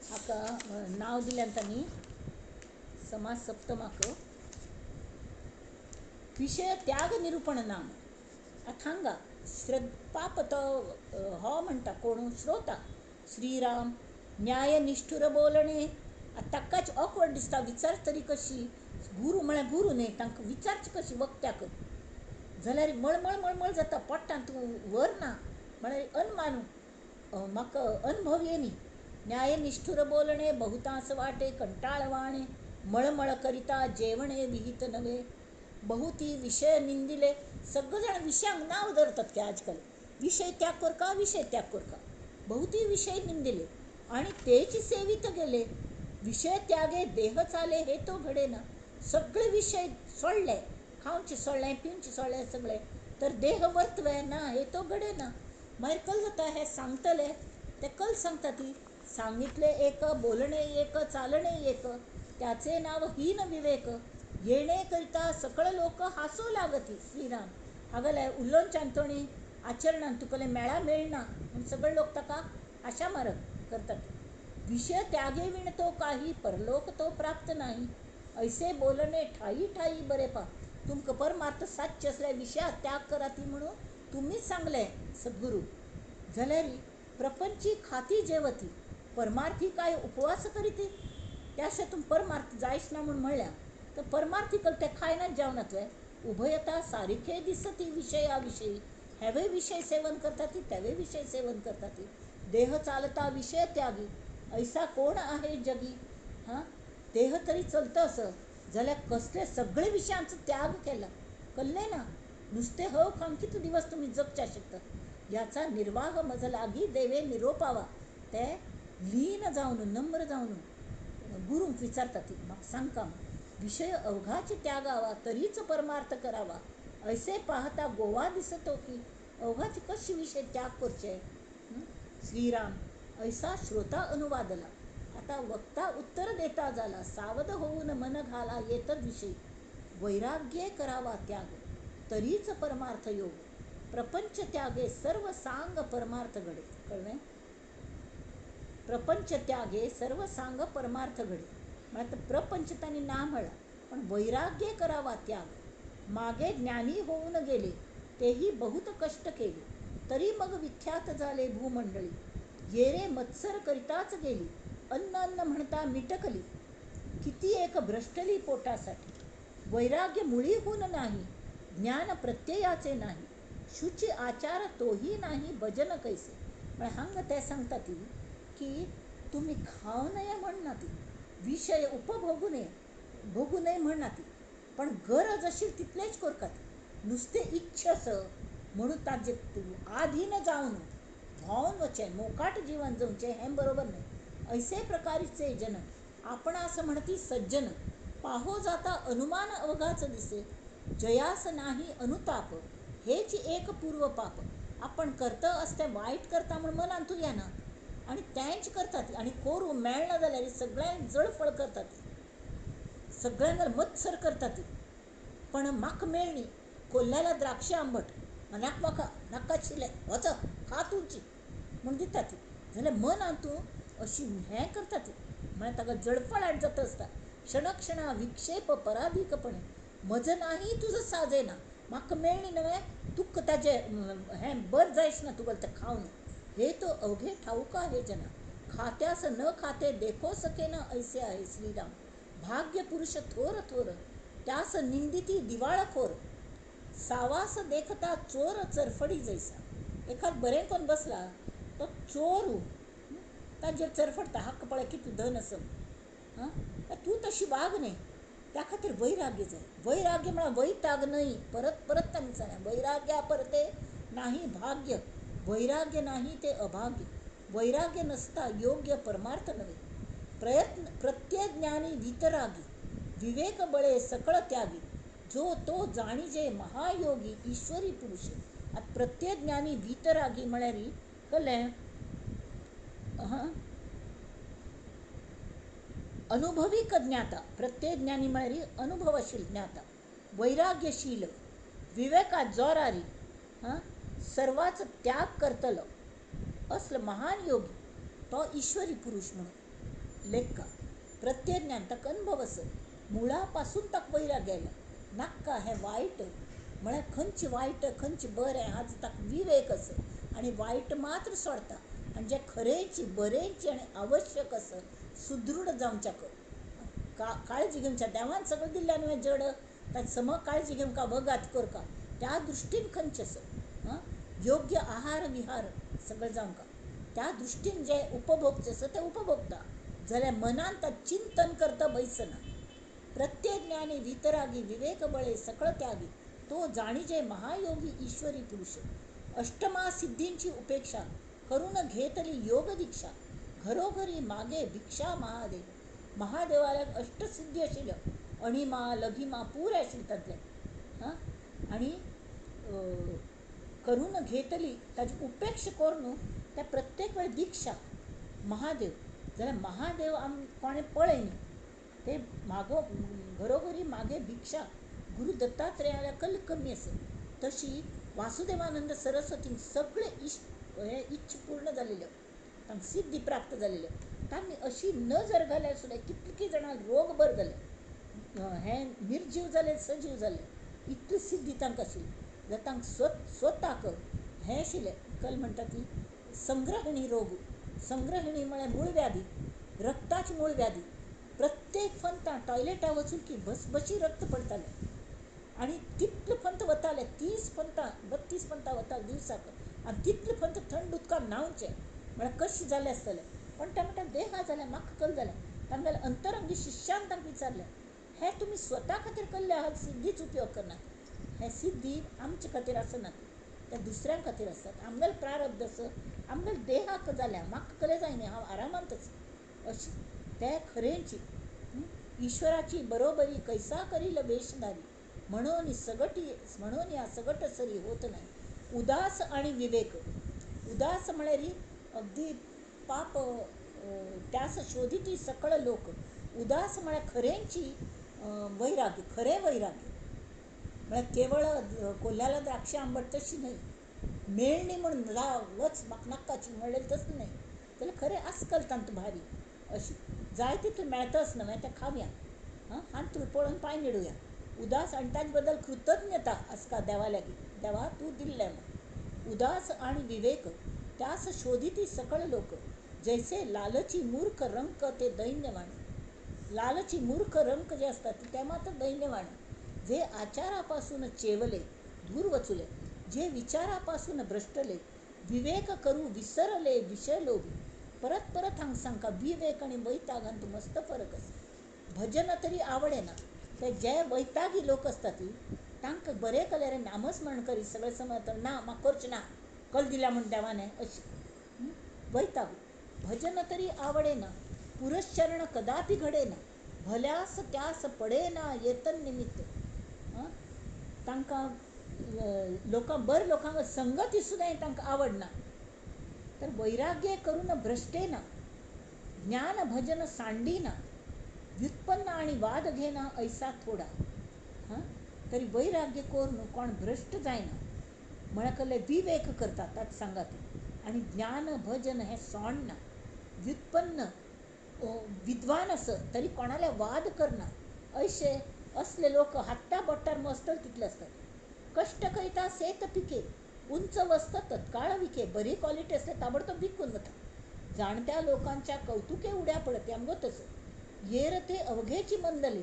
हाका नांव दिल्यान तांणी समाज सप्तमाक विशय त्याग निरूपण नाम. आतां हांगा पाप तो हो म्हणटा कोण श्रोता श्रीराम न्याय निश्ठूर बोलणे. आतां ताकाच ऑकवर्ड दिसता, विचार तरी कशी, गुरू म्हळ्यार गुरू न्हय, तांकां विचारची कशी वक्त्याक, जाल्यार मळमळ मळमळ जाता पोटांत, वर ना, म्हळ्यार अनमानू, म्हाका अनुभव येनी. न्याय निश्ठूर बोलणे बहुतांस वाटे कंटाळवाणे, मळमळ करिता जेवणे विहित नव्हे, बहुती विषय निंदिले. सगळे जाण विशयांक नांव धरतात की आजकाल विशय त्याग करका, विशय त्याग करका. बहुती विषय निंदिले आणि तेच सेवित गेले, विषय त्यागे देह चाले हे तो घडेना. सगळे विषय सोडले, खावचे सोडलें, पिवचे सोडलें सगळे, तर देह वर्तवे ना हे तो घडेना. मागीर कल जाता हे सांगतले ते कल सांगता ती सांगितले एक, बोलणे एक, चालणे एक, त्याचे नाव हीन विवेक, येणे करिता सकळ लोक हासू लागती. श्रीराम हागले उलोवच्यान तोणी आचरणान तुकले मेळा मेळना म्हूण सगळे लोक ताका आशा मारक करतात. विषय त्यागे विण तो काही परलोक तो प्राप्त नाही, ऐसे बोलणे ठाई ठाई बरे पा. तुमकां परमार्थ सादचे असल्यार विशया त्याग कराती म्हणून तुमीच सांगलें सद्गुरू. जाल्यार प्रपंची खाती जेवती परमार्थी काय उपवास करीती. त्याशे तुम परमार्थ जायच ना म्हूण म्हणल्या तर परमार्थी कल ते खायनात जेवणात वे. उभयता सारखे दिसती विषयाविषयी, हेवे विषय सेवन करता ती तेवे विषय सेवन करता ती. देह चालता विषय त्यागी ऐसा कोण आहे जगी. हां, देह तरी चलता असं जाल्यार कसले सगळे विशयांचो त्याग केला कल्ले ना, नुसते हव खावन कितले दिवस तुमी जगच्या शकता. याचा निर्वाह मज लागी देवे निरोपावा. ते लीन जावन नम्र जावन गुरूंक विचारता ती म्हाका सांगका विशय अवघाची त्यागावा तरीच परमार्थ करावा ऐसे पाहता गोवा दिसतो की अवघाची कशी विशय त्याग करचे. श्रीराम ऐसा श्रोता अनुवादला आता वक्ता उत्तर देता जाला सावध होऊन मन घाला येतच विषयी वैराग्ये करावा त्याग तरीच परमार्थ योग प्रपंच त्यागे सर्व सांग परमार्थ घडे. कळ्ळें? प्रपंच त्यागे सर्व सांग परमार्थ घडे म्हळ्यार प्रपंच तांणी ना म्हळा पण वैराग्य करावा त्याग. मागे ज्ञानी होऊन गेले तेही बहुत कष्ट केले तरी मग विख्यात झाले भूमंडळी येरे मत्सर करिताच गेली अन्न अन्न म्हणता मिटकली किती एक भ्रष्टली पोटासाठी. वैराग्य मुळीहून नाही ज्ञान प्रत्ययाचे नाही शुची आचार तोही नाही भजन कैसे. म्हळ्यार हांगा ते सांगता ती की तुमी खावं नये म्हणना ती विशय उपभोगू नये भोगू नये म्हणना ती पण गरज आशिल्ली तितलेच करतात. नुसतें इच्छा म्हणून ताजे आधीन जावन भोंवन वचें मोकाट जीवन जगचें हें बरोबर न्हय. ऐसे प्रकारचे जन आपणास म्हणती सज्जन पाहो जाता अनुमान अवघाच दिसे जयास नाही अनुताप हेच एक पूर्व पाप. आपण करता आसता वायट करता म्हूण मनान तूं येना आनी तेंच करतात आनी करूं मेळना जाल्यार सगळ्यांक जळफळ करतात सगळ्यांक मत्सर करतात. पण म्हाका मेळ्ळी कोल्ल्याला द्राक्षे आंबट नाक म्हाका नाका आशिल्लें वच खा तुमची म्हूण दितात जाल्यार मनान तूं अशी हें करतात म्हळ्यार ताका जळफळाट जाता आसता. क्षणक्षणा विक्षेप पराधिकपणे म्हजो नाही तुजो साजे ना म्हाका मेळ्ळी नवें तुका ताजें हें बरें जायच ना तुका तें खावन. हे तो अवघे ठाऊका हे जना खात्यास न खाते देखो सके ना ऐसे आहे. श्रीराम भाग्य पुरुष थोर थोर त्यास निंदिती दिवाळखोर सावास देखता चोर चरफडी जैसा. एखाद बरें कोण बसला तो चोर ताजेर चरफडटा हक्क पळय कितलें धन आसा हां तूं तशी वाग न्हय. त्या खातीर वैराग्य जाय. वैराग्य म्हळ्यार वैताग न्हय. परत परत तांणी सांगलें वैराग्या परते नाही भाग्य वैराग्य नाही ते अभाग्य वैराग्य नसता योग्य परमार्थ नव्हे. प्रयत्न प्रत्ययज्ञानी वितरागी विवेक बळे सकळ त्यागी जो तो जाणीजे महायोगी ईश्वरी पुरुष. आतां प्रत्ययज्ञानी वितरागी म्हळ्यार कळ्ळें हां अनुभवीक ज्ञाता. प्रत्ययज्ञानी म्हळ्यार अनुभवशील ज्ञाता वैराग्यशील विवेका जोरारी हां सर्वाचो त्याग करतलो असलो महान योगी तो ईश्वरी पुरुष म्हणून लेखका. प्रत्ययज्ञान ताका अनुभव आसा मुळा पासून ताका वैराग्य आयला नाका हें वायट म्हळ्यार खंयचें वायट खंयचें बरें हाचो ताका विवेक आसा आनी वायट मात्र सोडता आनी जें खरेंच बरेंच आनी आवश्यक आसा सुदृढ जावच्याक काळजी घेवच्या देवान सगळें दिल्लें न्हय जड ताची सम काळजी घेवंक वगात करका त्या दृश्टीन खंयचें आसा हां योग्य आहार विहार सगळें जावंक त्या दृश्टीन जे उपभोगचें आसा तें उपभोगता जाल्यार मनान तां चिंतन करता बैसना. प्रत्ययज्ञानी वितरागी विवेक बळे सकळ त्यागी तो जाणीजे महायोगी ईश्वरी पुरुष. अष्टमा सिद्धींची उपेक्षा करून घेतली योग दीक्षा घरोघरी मागे भिक्षा महादेव. महादेवाला अष्टसिद्धी आशिल्ल्यो अणिमा लघिमा पुराय आशिल्लें तातलें हां आनी करून घेतली ताजी उपेक्षा करून त्या प्रत्येक वेळ दीक्षा महादेव. जाल्यार महादेव आम कोणें पळय न्ही ते मागो घरोघरी मागे भिक्षा गुरू दत्तात्रेयाल्या कल कमी आसा तशी वासुदेवानंद सरस्वतीन सगळे इश्ट हे इच्छा पूर्ण जालेल्यो तांकां सिद्धी प्राप्त जालेल्यो. तांणी अशी नजर घाल्यार सुद्दां कितलीं जाणां रोग बरे जाले हें निर्जीव जाले सजीव जाले इतली सिद्धी तांकां आशिल्ली. जाल्यार तांकां स्वताक हें आशिल्लें कल म्हणटा ती संग्रहणी रोग. संग्रहणी म्हळ्यार मूळव्याधी रक्ताची मूळव्याधी. प्रत्येक फंतां टॉयलेटा वचून की भसभशी रक्त पडतालें आनी तितले फंत वताले 30 फंतां 32 फंतां वताले दिवसाक आनी तितले फंत थंड उदकान न्हांवचें म्हळ्यार कशें जालें आसतलें. पण ते म्हणटा देहा जालें म्हाका कल जालें. तांगेल्या अंतरंगी शिश्यान तांकां विचारलें हें तुमी स्वता खातीर केल्ले आहात सिद्धीच उपयोग करनात हें सिद्धी आमचे खातीर आसना त्या दुसऱ्यां खातीर आसतात. आमगेलें प्रारब्ध आसा आमगेले देहाक जाल्या म्हाका कलें जायना हांव आरामांतच अशी ते खरेंची. ईश्वराची बरोबरी कैसा करील वेशधारी म्हणून सगटी म्हणून या सगट सरी होत नाही. उदास आणि विवेक. उदास म्हळ्यार अगदी पाप त्यास शोधिती सकळ लोक. उदास म्हळ्यार खरेंची वैराग्य, खरें वैराग्य म्हळ्यार केवळ कोल्ह्याला द्राक्ष आंबट तशी न्हय, मेळणी म्हणून जा वच म्हाका नाकाची म्हणलें तसलें न्हय, जाल्यार खरें आसकल तांतूं भारी अशी जाय तितलें मेळतच न्हय तें खावया, आं हांतूण पळोवन पांय निडुया. उदास आनी ताजे बद्दल कृतज्ञता आसता देवा लागीं, देवा तूं दिल्लें म्हूण. उदास आणि विवेक त्यास शोधिती सकळ लोक जैसे लालची मूर्ख रंक ते दैन्यवाणी. लालची मूर्ख रंक जे असतात ते मात्र दैन्यवाणी. जे आचारापासून चेवले दूर वचुले, जे विचारापासून भ्रष्टले, विवेक करू विसरले विषय लोभी. परत परत हांगा सांगता विवेक आनी वैताग हातूंत मस्त फरक आसा. भजन तरी आवडना ते जे वैतागी लोक आसतात तांकां बरें केल्यार नामस्मरण करी सगळें समज ना म्हाका करचें ना कल दिल्या म्हूण देवाने अशी वैताग. भजन तरी आवडेना पुरश्चरण कदापि घडेना भल्यास त्यास पडेना येतन निमित्त. तांकां लोकां बरें लोकांक संगती सुद्दां तांकां आवडना. तर वैराग्य करून भ्रष्टेना ज्ञान भजन सांडीना व्युत्पन्न आणि वाद घेना ऐसा थोडा. हां तरी वैराग्य करून कोण भ्रष्ट जायना म्हळ्यार कसले विवेक करता ताच सांगात आनी ज्ञान भजन हें सोडना. व्युत्पन्न विद्वान आस तरी कोणाले वाद करना अशे असले लोक हात्ता बोट्टार मस्त तितले आसतात. कश्ट करिता सेत पिके उंच वस्त तत्काळ विके. बरी क्वॉलिटी आसल्यार ताबडतोब विकून वता. जाणत्या लोकांच्या कौतुके उड्या पडते आमगो तसो. येर ते अवघेची मंदले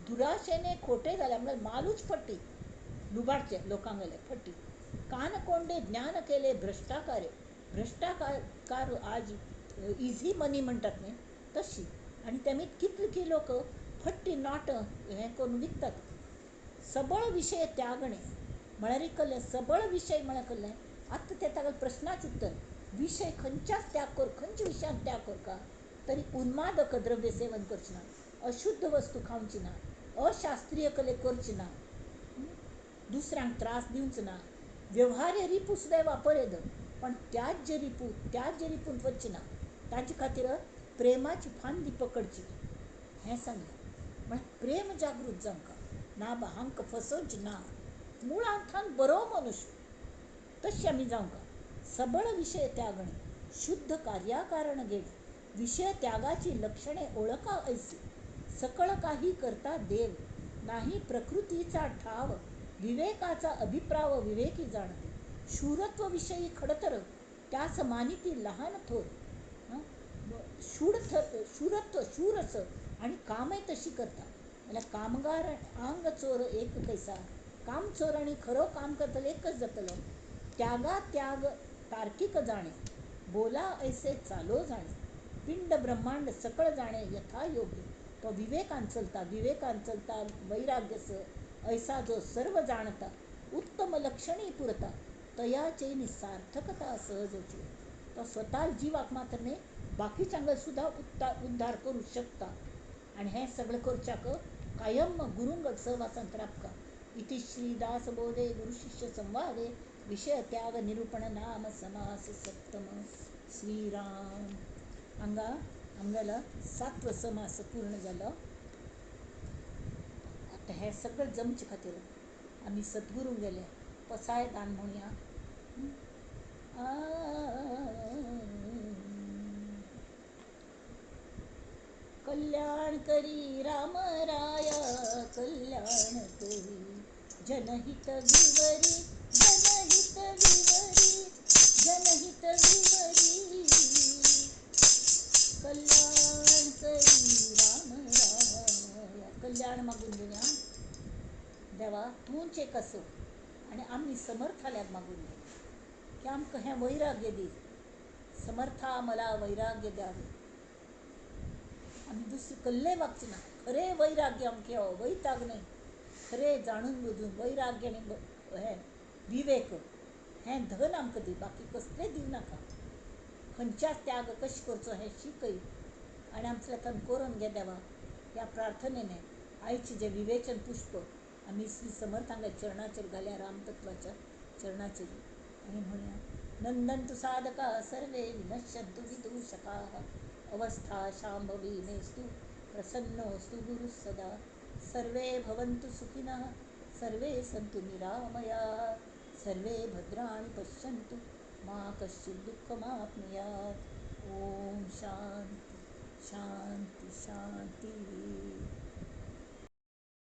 दुराशेने खोटे जाले म्हळ्यार मालूच फटी लुबाडचे लोकांगेले फटी. कानकोंडे ज्ञान केले भ्रष्टाकारे. भ्रष्टाकार आज इझी मनी म्हणटात न्ही तशी. आनी तेमी कितले की लोक फट्टी not हें करून विकतात. सबळ विशय त्यागणे म्हळ्यार कसलें सबळ विशय म्हळ्यार कसलें आतां ते ताका प्रश्नाच उत्तर. विशय खंयच्याच त्याग कर खंयच्या विशयांत त्याग करका तरी उन्मादक द्रव्य सेवन करचें ना, अशुद्ध वस्तू खावची ना, अशास्त्रीय कले करची ना, दुसऱ्यांक त्रास दिवचो ना, व्यवहार्य रिपू सुद्दां वापर येद पण त्याज्य रिपू त्याज्य रिपून वचचें ना. ताजे खातीर प्रेमाची फांदी पकडची हें सांगलें. म्हळ्यार प्रेम जागृत जावंक ना बा हांकां फसोवचें ना, मुळांत बरो मनुष्य तशें आमी जावंक. सबळ विशय त्यागणे शुद्ध कार्याकारण घेणे विषय त्यागाची लक्षणे ओळखा ऐसी सकळ काही करता देव नाही प्रकृतीचा ठाव विवेकाचा अभिप्राव विवेकी जाणते शूरत्व विषयी खडतर त्यास मानिती लहान थोर. शूरत्व शूरस आणि कामय तशी करता म्हळ्यार कामगार आंग चोर एक कैसा. काम चोर आनी खरो काम करतलो एकच जातलो. त्यागा त्याग तार्किक जाणे बोला ऐसे चालो जाणे पिंड ब्रह्मांड सकळ जाणे यथा योग्य. तो विवेकान चलता विवेकान चलता वैराग्यस ऐसा जो सर्व जाणता उत्तम लक्षणी पुरता तया चेनी सार्थकता सहजची. तो स्वतः जिवाक मात्र न्ही बाकीच्यांक सुद्दां उद्धार करूं शकता. आनी हें सगळें करच्याक कायम गुरूंक सहवासांत राबका. इति श्री दासबोधे गुरुशिष्य संवादे विषय त्याग निरूपण नाम समास सप्तम. श्रीराम. हांगा आमगेलो सातवो समास पूर्ण जालो. आतां हें सगळें जमचे खातीर आमी सद्गुरूंक गेले पसाय दान म्हणया. कल्याण करी राम राया कल्याण करी जनहित विवरी जनहित विवरी जनहित विवरी कल्याण करी राम राया. कल्याण मागून घेवया देवा तूंच एक आसो आनी आमी समर्थाल्याक मागून घेवया की आमकां हें वैराग्य दी. समर्था मला वैराग्य द्यावे. आमी दुसरें कसलें वागचें ना. खरें वैराग्य आमकां येवो वैताग न्हय. खरें जाणून बुजून वैराग्य आनी हें विवेक हें धन आमकां दी, बाकी कसलें दिवं नाका. खंयच्या त्याग कशें करचो हें शिकय आनी आमच्या करून घे देवा. ह्या प्रार्थनेने आयचे जें विवेचन पुष्प आमी श्री समर्थांच्या चरणाचेर घाल्या, रामतत्वाच्या चरणाचेर, आनी म्हणया नंदन्तु साधका सर्वे विनश्यन्तु विदूषकाः अवस्था शांभवी मेस्तु प्रसन्नोऽस्तु गुरुः सदा. सर्वे भवन्तु सुखिनः सर्वे सन्तु निरामयाः सर्वे भद्राणि पश्यन्तु मा कश्चित् दुःखमाप्नुयात्. ओम शांती शांती शांती.